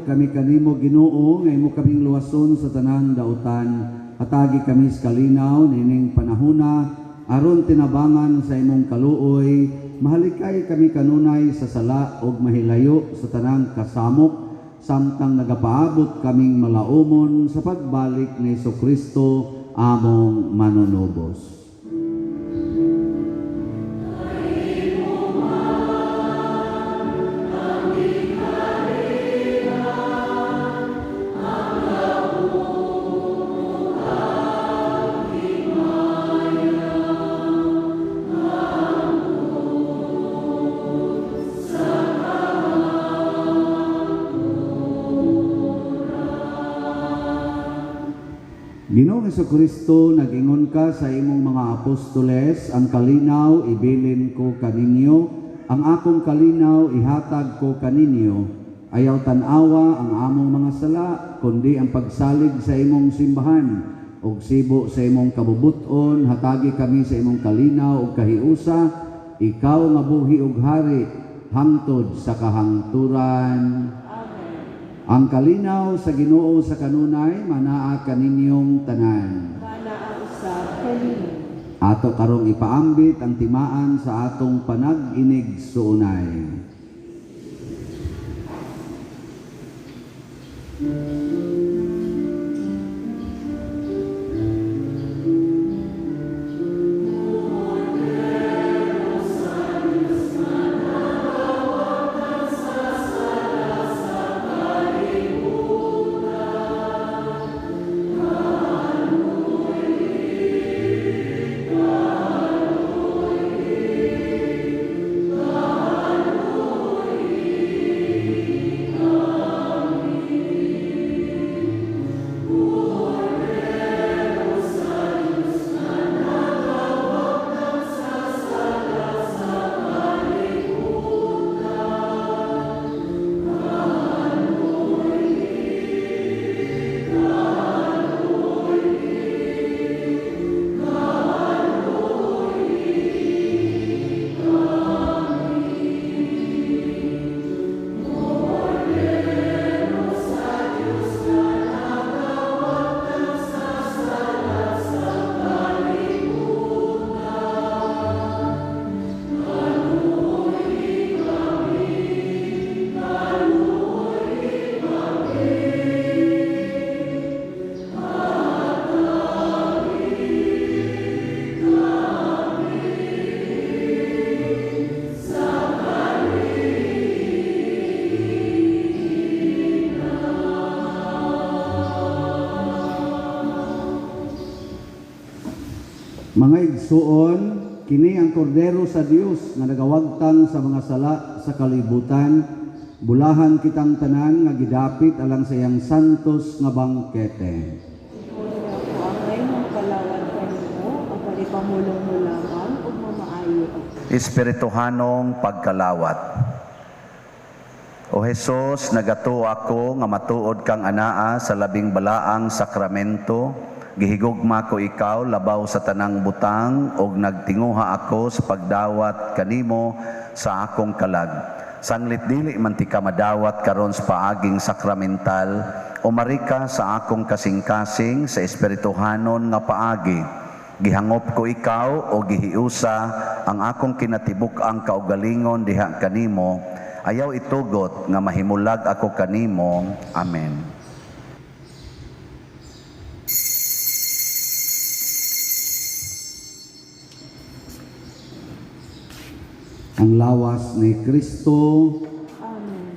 Nagpangayo kami kanimo, Ginoo, nga imo kaming luwason sa tanang dautan. Hatagi kami sa kalinaw niining panahona aron tinabangan sa imong kaluoy, mahalikay kami kanunay sa sala ug mahilayo sa tanang kasamok samtang nagapaabot kaming malaumon sa pagbalik ni Kristo among manunubos. Ginoong Hesukristo, nag-ingon ka sa imong mga apostoles, ang kalinaw ibilin ko kaninyo, ang akong kalinaw ihatag ko kaninyo. Ayaw tan-awa ang among mga sala, kundi ang pagsalig sa imong simbahan. Og sibo sa imong kabubuton, hatagi kami sa imong kalinaw ug kahiusa, ikaw nga buhi ug hari hangtod sa kahangturan. Ang kalinaw sa Ginoo sa kanunay manaa kaninyong tanan. Manaa usab kanimo. Ato karong ipaambit ang timaan sa atong panag-inig suunay. Mga igsuon, kini ang kordero sa Dios nga nagawagtang sa mga sala sa kalibutan. Bulahan kitang tanan nga gidapit alang sa iyang santos nga bangkete. Espirituhanong pagkalawat. O Hesus, nagatuo ako nga matuod kang anaa sa labing balaang sakramento. Gihigugma ko ikaw labaw sa tanang butang og nagtinguha ako sa pagdawat kanimo sa akong kalag. Sanglit dili man ti ka madawat karon sa paaging sakramental, umarika sa akong kasing-kasing sa espirituhanon nga paagi. Gihangop ko ikaw o gihiusa ang akong kinatibuk-ang kaugalingon diha kanimo. Ayaw itugot nga mahimulag ako kanimo. Amen. Ang lawas ni Kristo. Amen.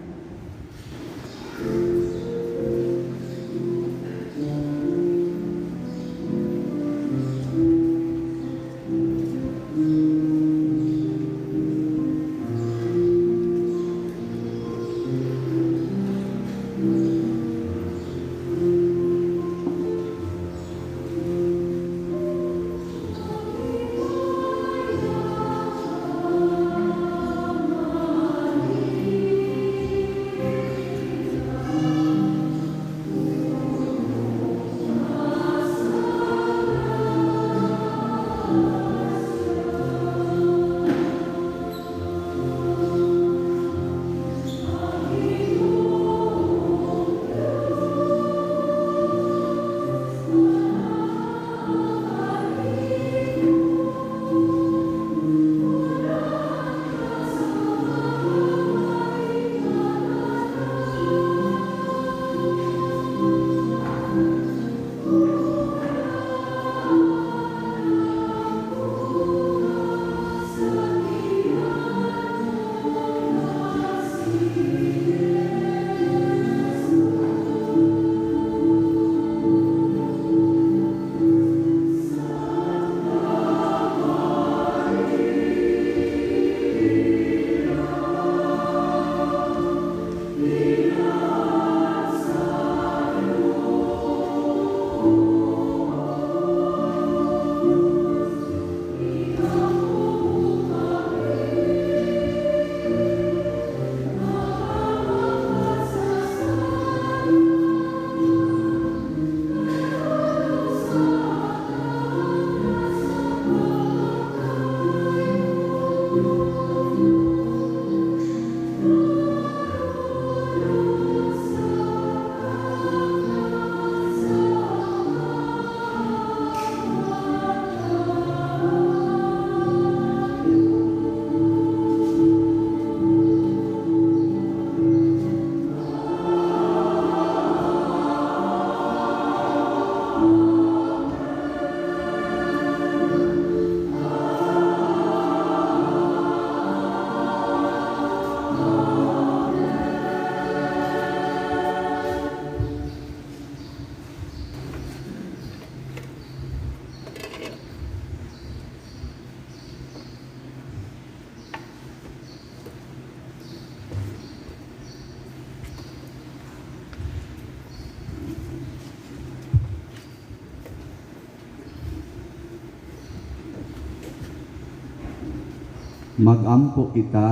Magampo kita.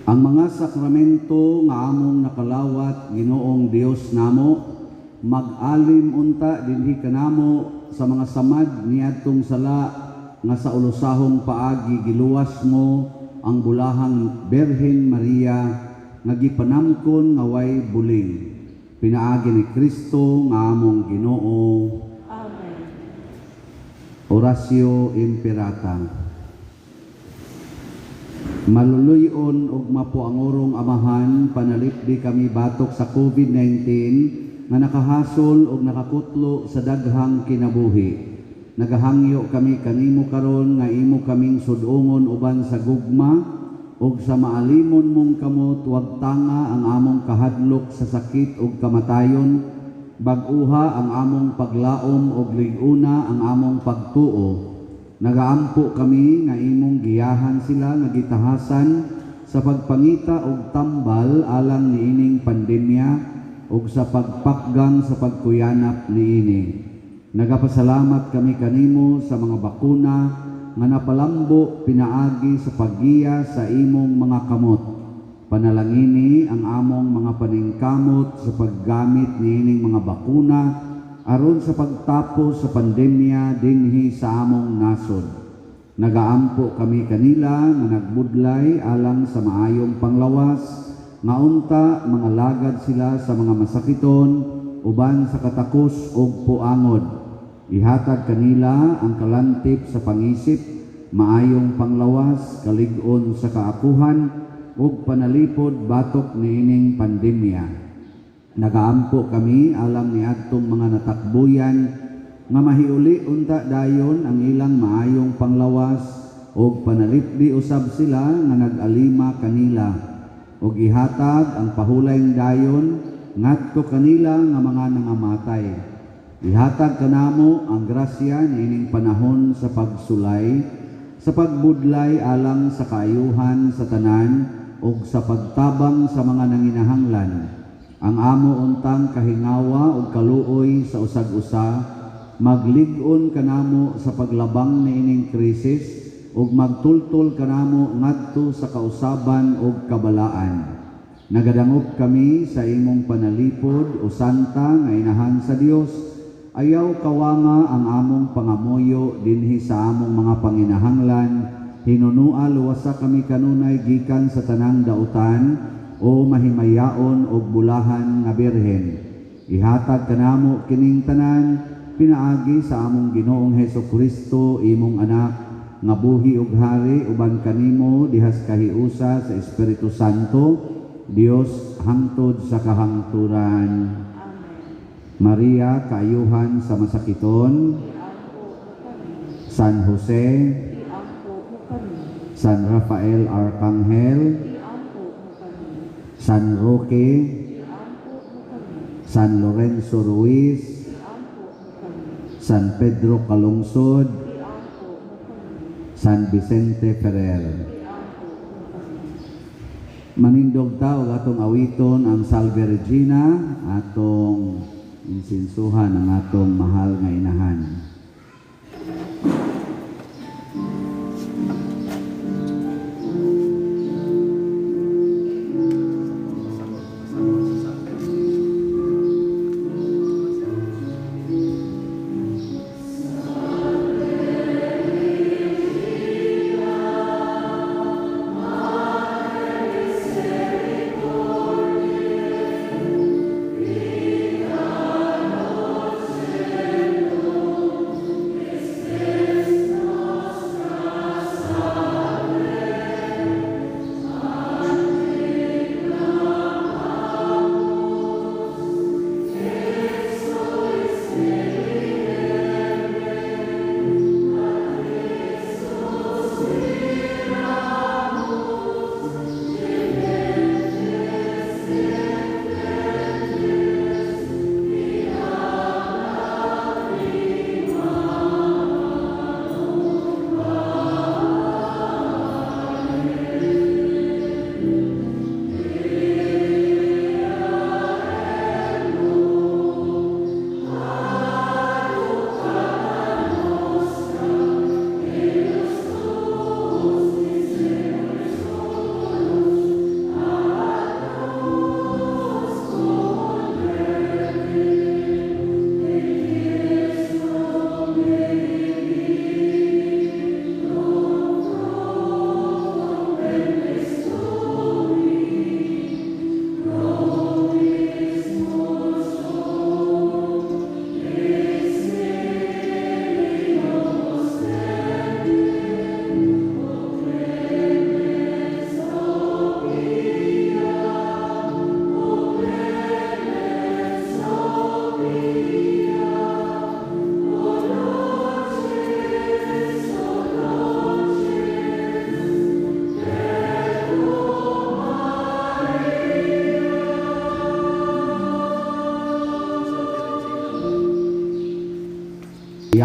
Ang mga sakramento nga among nakalawat, Ginoong Dios namo, mag-alim unta dinhi kanamo sa mga samad niadtong sala nga sa ulosahong paagi giluwas mo ang bulahang Birhen Maria nga gipanamkon nga way buling. Pinaagi ni Kristo nga among Ginoo. Amen. Oratio Imperata. Maluluyon ug mapuangurong Amahan, panalipdi kami batok sa COVID-19 nga nakahasol ug nakakutlo sa daghang kinabuhi. Nagahangyo kami kanimo karon nga imo kaming sudongon uban sa gugma ug sa maalimon mong kamot, wag tanga ang among kahadlok sa sakit ug kamatayon, bag-uha ang among paglaom ug lig-una ang among pagtuo. Nagaampo kami nga imong giyahan sila nga gitahasan sa pagpangita og tambal alang niining pandemya ug sa pagpakgang sa pagkuyanap niini. Nagapasalamat kami kanimo sa mga bakuna nga napalambo pinaagi sa paggiya sa imong mga kamot. Panalangini ang among mga paningkamot sa paggamit niining mga bakuna aron sa pagtapos sa pandemya dinhi sa among nasod. Nagaampo kami kanila nga nagbudlay alang sa maayong panglawas, nga unta mga lagad sila sa mga masakiton uban sa katakos ug puangod. Ihatag kanila ang kalantip sa pangisip, maayong panglawas, kalig-on sa kaakuhan ug panalipod batok niining pandemya. Nagaampo kami alang niadtong mga natakbuyan nga mahiuli unta dayon ang ilang maayong panglawas ug panalipdi usab sila nga nag-alima kanila ug ihatag ang pahulayng dayon ngadto kanila nga mga nangamatay. Ihatag kanamo ang grasya niining panahon sa pagsulay, sa pagbudlay alang sa kaayuhan sa tanan ug sa pagtabang sa mga nanginahanglan. Ang amo untang kahingawa ug kaluoy sa usag-usa, maglig-on kanamo sa paglabang niining krisis ug magtultol kanamo ngadto sa kausaban ug kabalaan. Nagadangop kami sa imong panalipod o santa nga inahan sa Dios. Ayaw kawanga ang among pangamuyo dinhi sa among mga panginahanglan. Hinunua luwasa kami kanunay gikan sa tanang dautan o mahimayaon og bulahan nga birhen. Ihatag kanamo kining tanan pinaagi sa among Ginoong Hesus Kristo, imong anak nga buhi ug hari uban kanimo dihas kahiusa sa Espiritu Santo, Dios hangtod sa kahangturan. Amen. Maria, kaayuhan sa masakiton. San Jose, San Rafael Arcangel, San Roque, San Lorenzo Ruiz, San Pedro Calungsod, San Vicente Ferrer. Manindog ta og atong awiton ang Salve Regina, atong insinsuhan ang atong mahal nga inahan.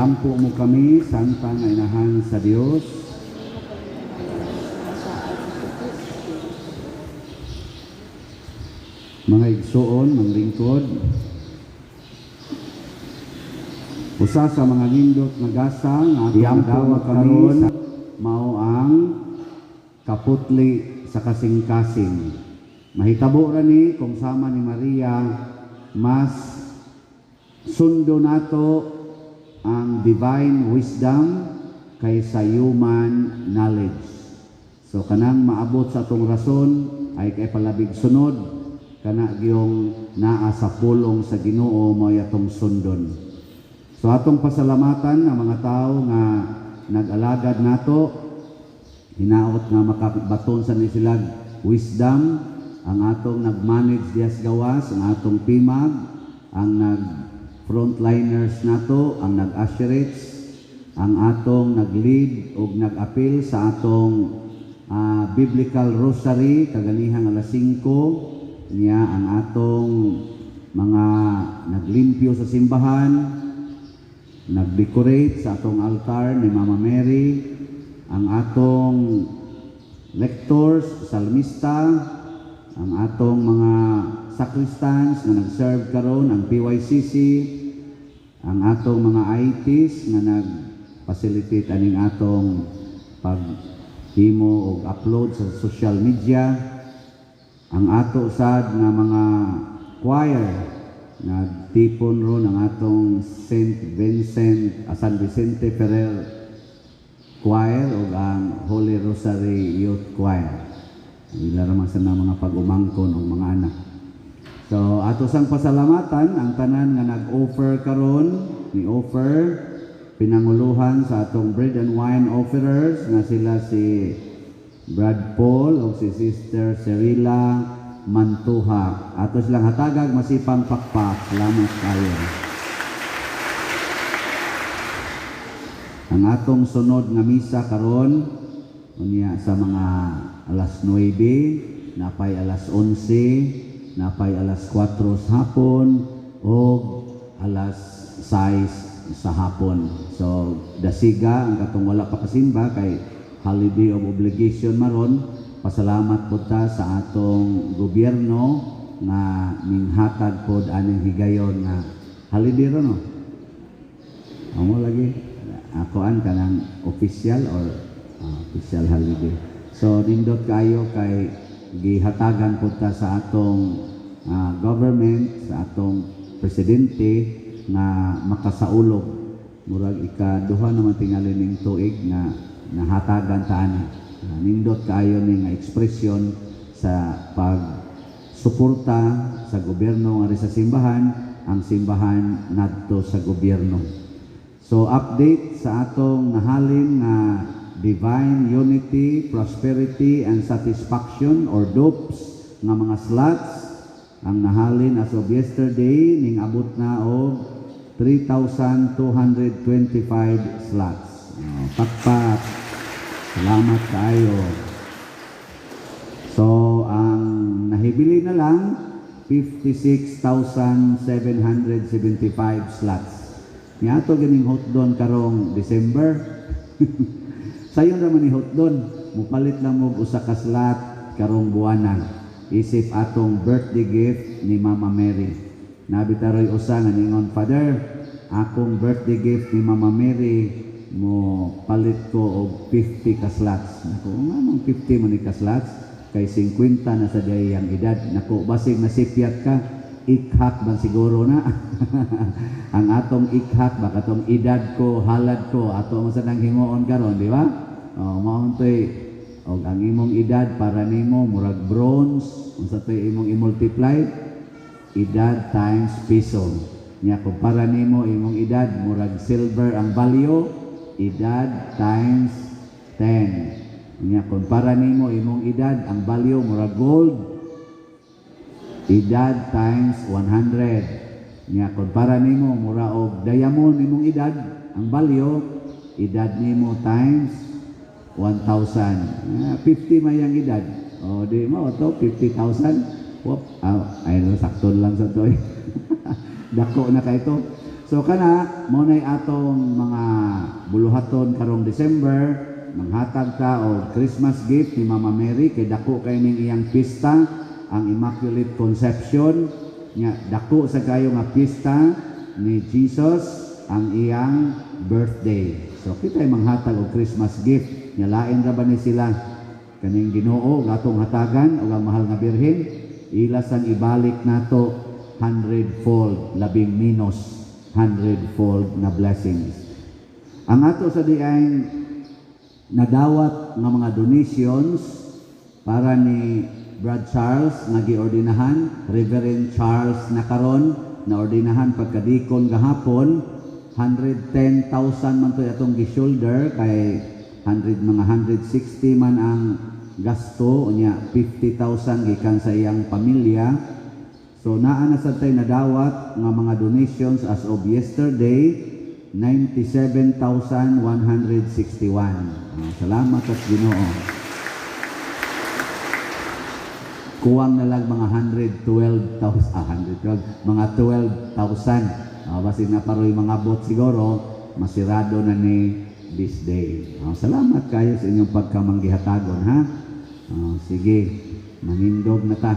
Iampo mo kami, Santa nga Inahan sa Dios. Mga igsoon, mga lingkod, usa sa mga nindot nga gasa nga atong Iampo nadawat mo karon kami mao ang kaputli sa kasing-kasing. Mahitabo ra ni kung sama ni Maria mas sundo nato ang divine wisdom kaysa human knowledge. So kanang maabot sa atong rason ay kay palabig sunod kana gyung naa sa pulong sa Ginoo mao atong sundon. So atong pasalamatan ang mga tawo nga nag-alagad nato, hinaot nga makabaton sa ni sila wisdom, ang atong nag-manage diya sa gawas, ang atong PIMAG, ang nag-frontliners nato, ang nag-usherates, ang atong nag-lead o nag-appeal sa atong biblical rosary kaganihang alas 5 niya, ang atong mga naglimpyo sa simbahan, nag-decorate sa atong altar ni Mama Mary, ang atong lectors, salmista, ang atong mga sacristans nga nag-serve karon, ang PYCC, ang atong mga ITs nga nag-facilitate aning atong paghimo og upload sa social media, ang ato sad nga mga choir nagtipon ron ang atong Saint Vincent, San Vicente Ferrer Choir ug ang Holy Rosary Youth Choir. Ila ra man sa mga pag-umangkon og mga anak. So ato sang pasalamatan ang tanan nga nag-offer karon, ni offer pinanguluhan sa atong bread and wine offerers nga sila si Brad Paul o si Sister Serila Mantuha. Ato silang hatagag masipang pakpak. Salamat kayo. Ang atong sunod nga misa karon unya sa mga alas 9, napay alas 11, napay alas 4 sa hapon og alas 6 sa hapon. So dasiga ang katong wala pa kasimba kay holiday of obligation maron. Pasalamat pod ta sa atong gobyerno nga minghatag pod aning higayon nga holiday ron, no? Amo lagi akoan kanang official or official holiday. So nindot kaayo kay gihatagan pod ta sa atong government, sa atong presidente nga makasaulog. Murag ikaduha naman tingali ning tuig nga nahatagan ta ani. Nindot kaayo ning nga ekspresyon sa pagsuporta sa gobyerno nga sa simbahan, ang simbahan ngadto sa gobyerno. So update sa atong nahalin nga Divine Unity, Prosperity and Satisfaction or DOPS nga mga slots ang nahalin as of yesterday ning abot na og 3,225 slots. Pakpak. Salamat kaayo. So ang nahibili na lang 56,775 slots. Niato gining hotdon karong December. Sayon ra man ni hotdon, mupalit lang og usa ka slot karong buwana. Isip atong birthday gift ni Mama Mary. Nabitaroy usa nga ningon, Father, akong birthday gift ni Mama Mary mo palit ko og 50 ka slots. Nako, nganong 50 man ni ka slots? Kay 50 na sa dayang edad. Nako, basig nasipyat ka, ikhak man siguro na. Ang atong ikhak ba katong edad ko, halad ko, ato man sa nang himuon karon, di ba? O, mao toy og ang imong edad para nimo murag bronze, unsa toy imong i-multiply? Edad times piso. Nya kung para nimo imong edad murag silver ang value, edad times 10. Nya kung para nimo imong edad ang value murag gold, edad times 100. Nya kung para nimo mura og diamond imong edad ang value, edad nimo times 1,000. 50 may ang edad. O di mo to 50,000. Whoop, ay no, sakto lang sa to. Dako na kay to. So kana mo nay atong mga buluhaton karong December, manghatag ta og Christmas gift ni Mama Mary kay dako kay ning iyang pista, ang Immaculate Conception nya. Dako sa kayo nga pista ni Jesus ang iyang birthday. So kita ay manghatag og Christmas gift nya. Lain ra ba ni sila kaning Ginoo atong hatagan og ang mahal nga Birhen, ila sang ibalik nato hundredfold, labing minus hundredfold na blessings. Ang ato sa diay nadawat nga mga donations para ni Brad Charles nga giordinahan, Reverend Charles na karon, na ordinahan pagkadikon gahapon. 110,000 man to atong gi-shoulder kay 100, mga 160 man ang gasto unya 50,000 gikan sa iyang pamilya. So naa na sad tay nadawat nga mga donations as of yesterday, 97,161. Ah, salamat sa Ginoo. Kuwang na lang mga 112,000, 112, mga 12,000. Basig na paroy mga bot siguro, masirado na ni this day. Salamat kayo sa inyong pagkamanggihatagon, ha? Sige, manindog na ta.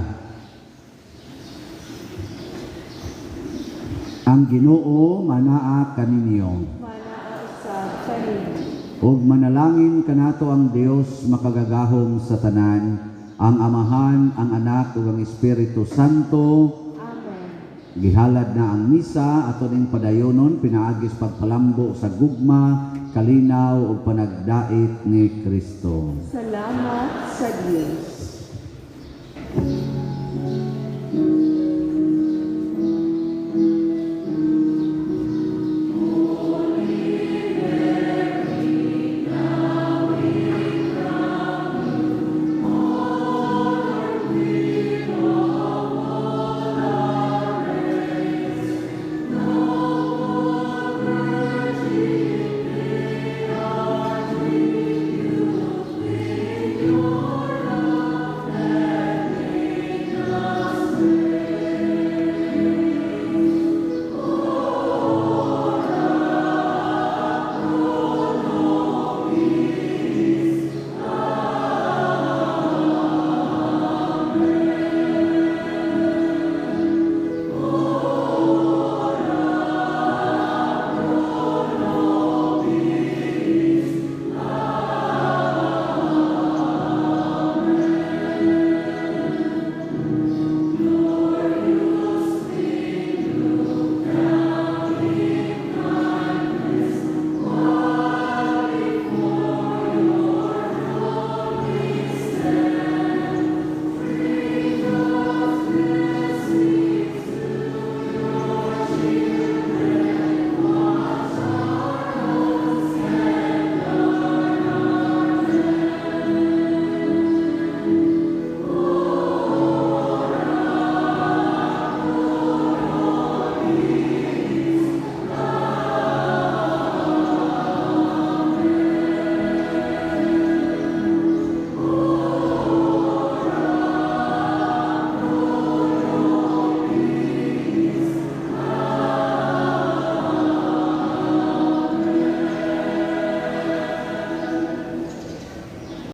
Ang Ginoo manaa kaninyo. Manaa usab kaninyo. Ug manalangin kanato ang Dios makagagahom sa tanan, ang Amahan, ang Anak ug ang Espiritu Santo. Amen. Gihalad na ang misa ato ning padayonon pinaagis pagpalambo sa gugma, kalinaw ug panagdait ni Kristo. Salamat sa Dios.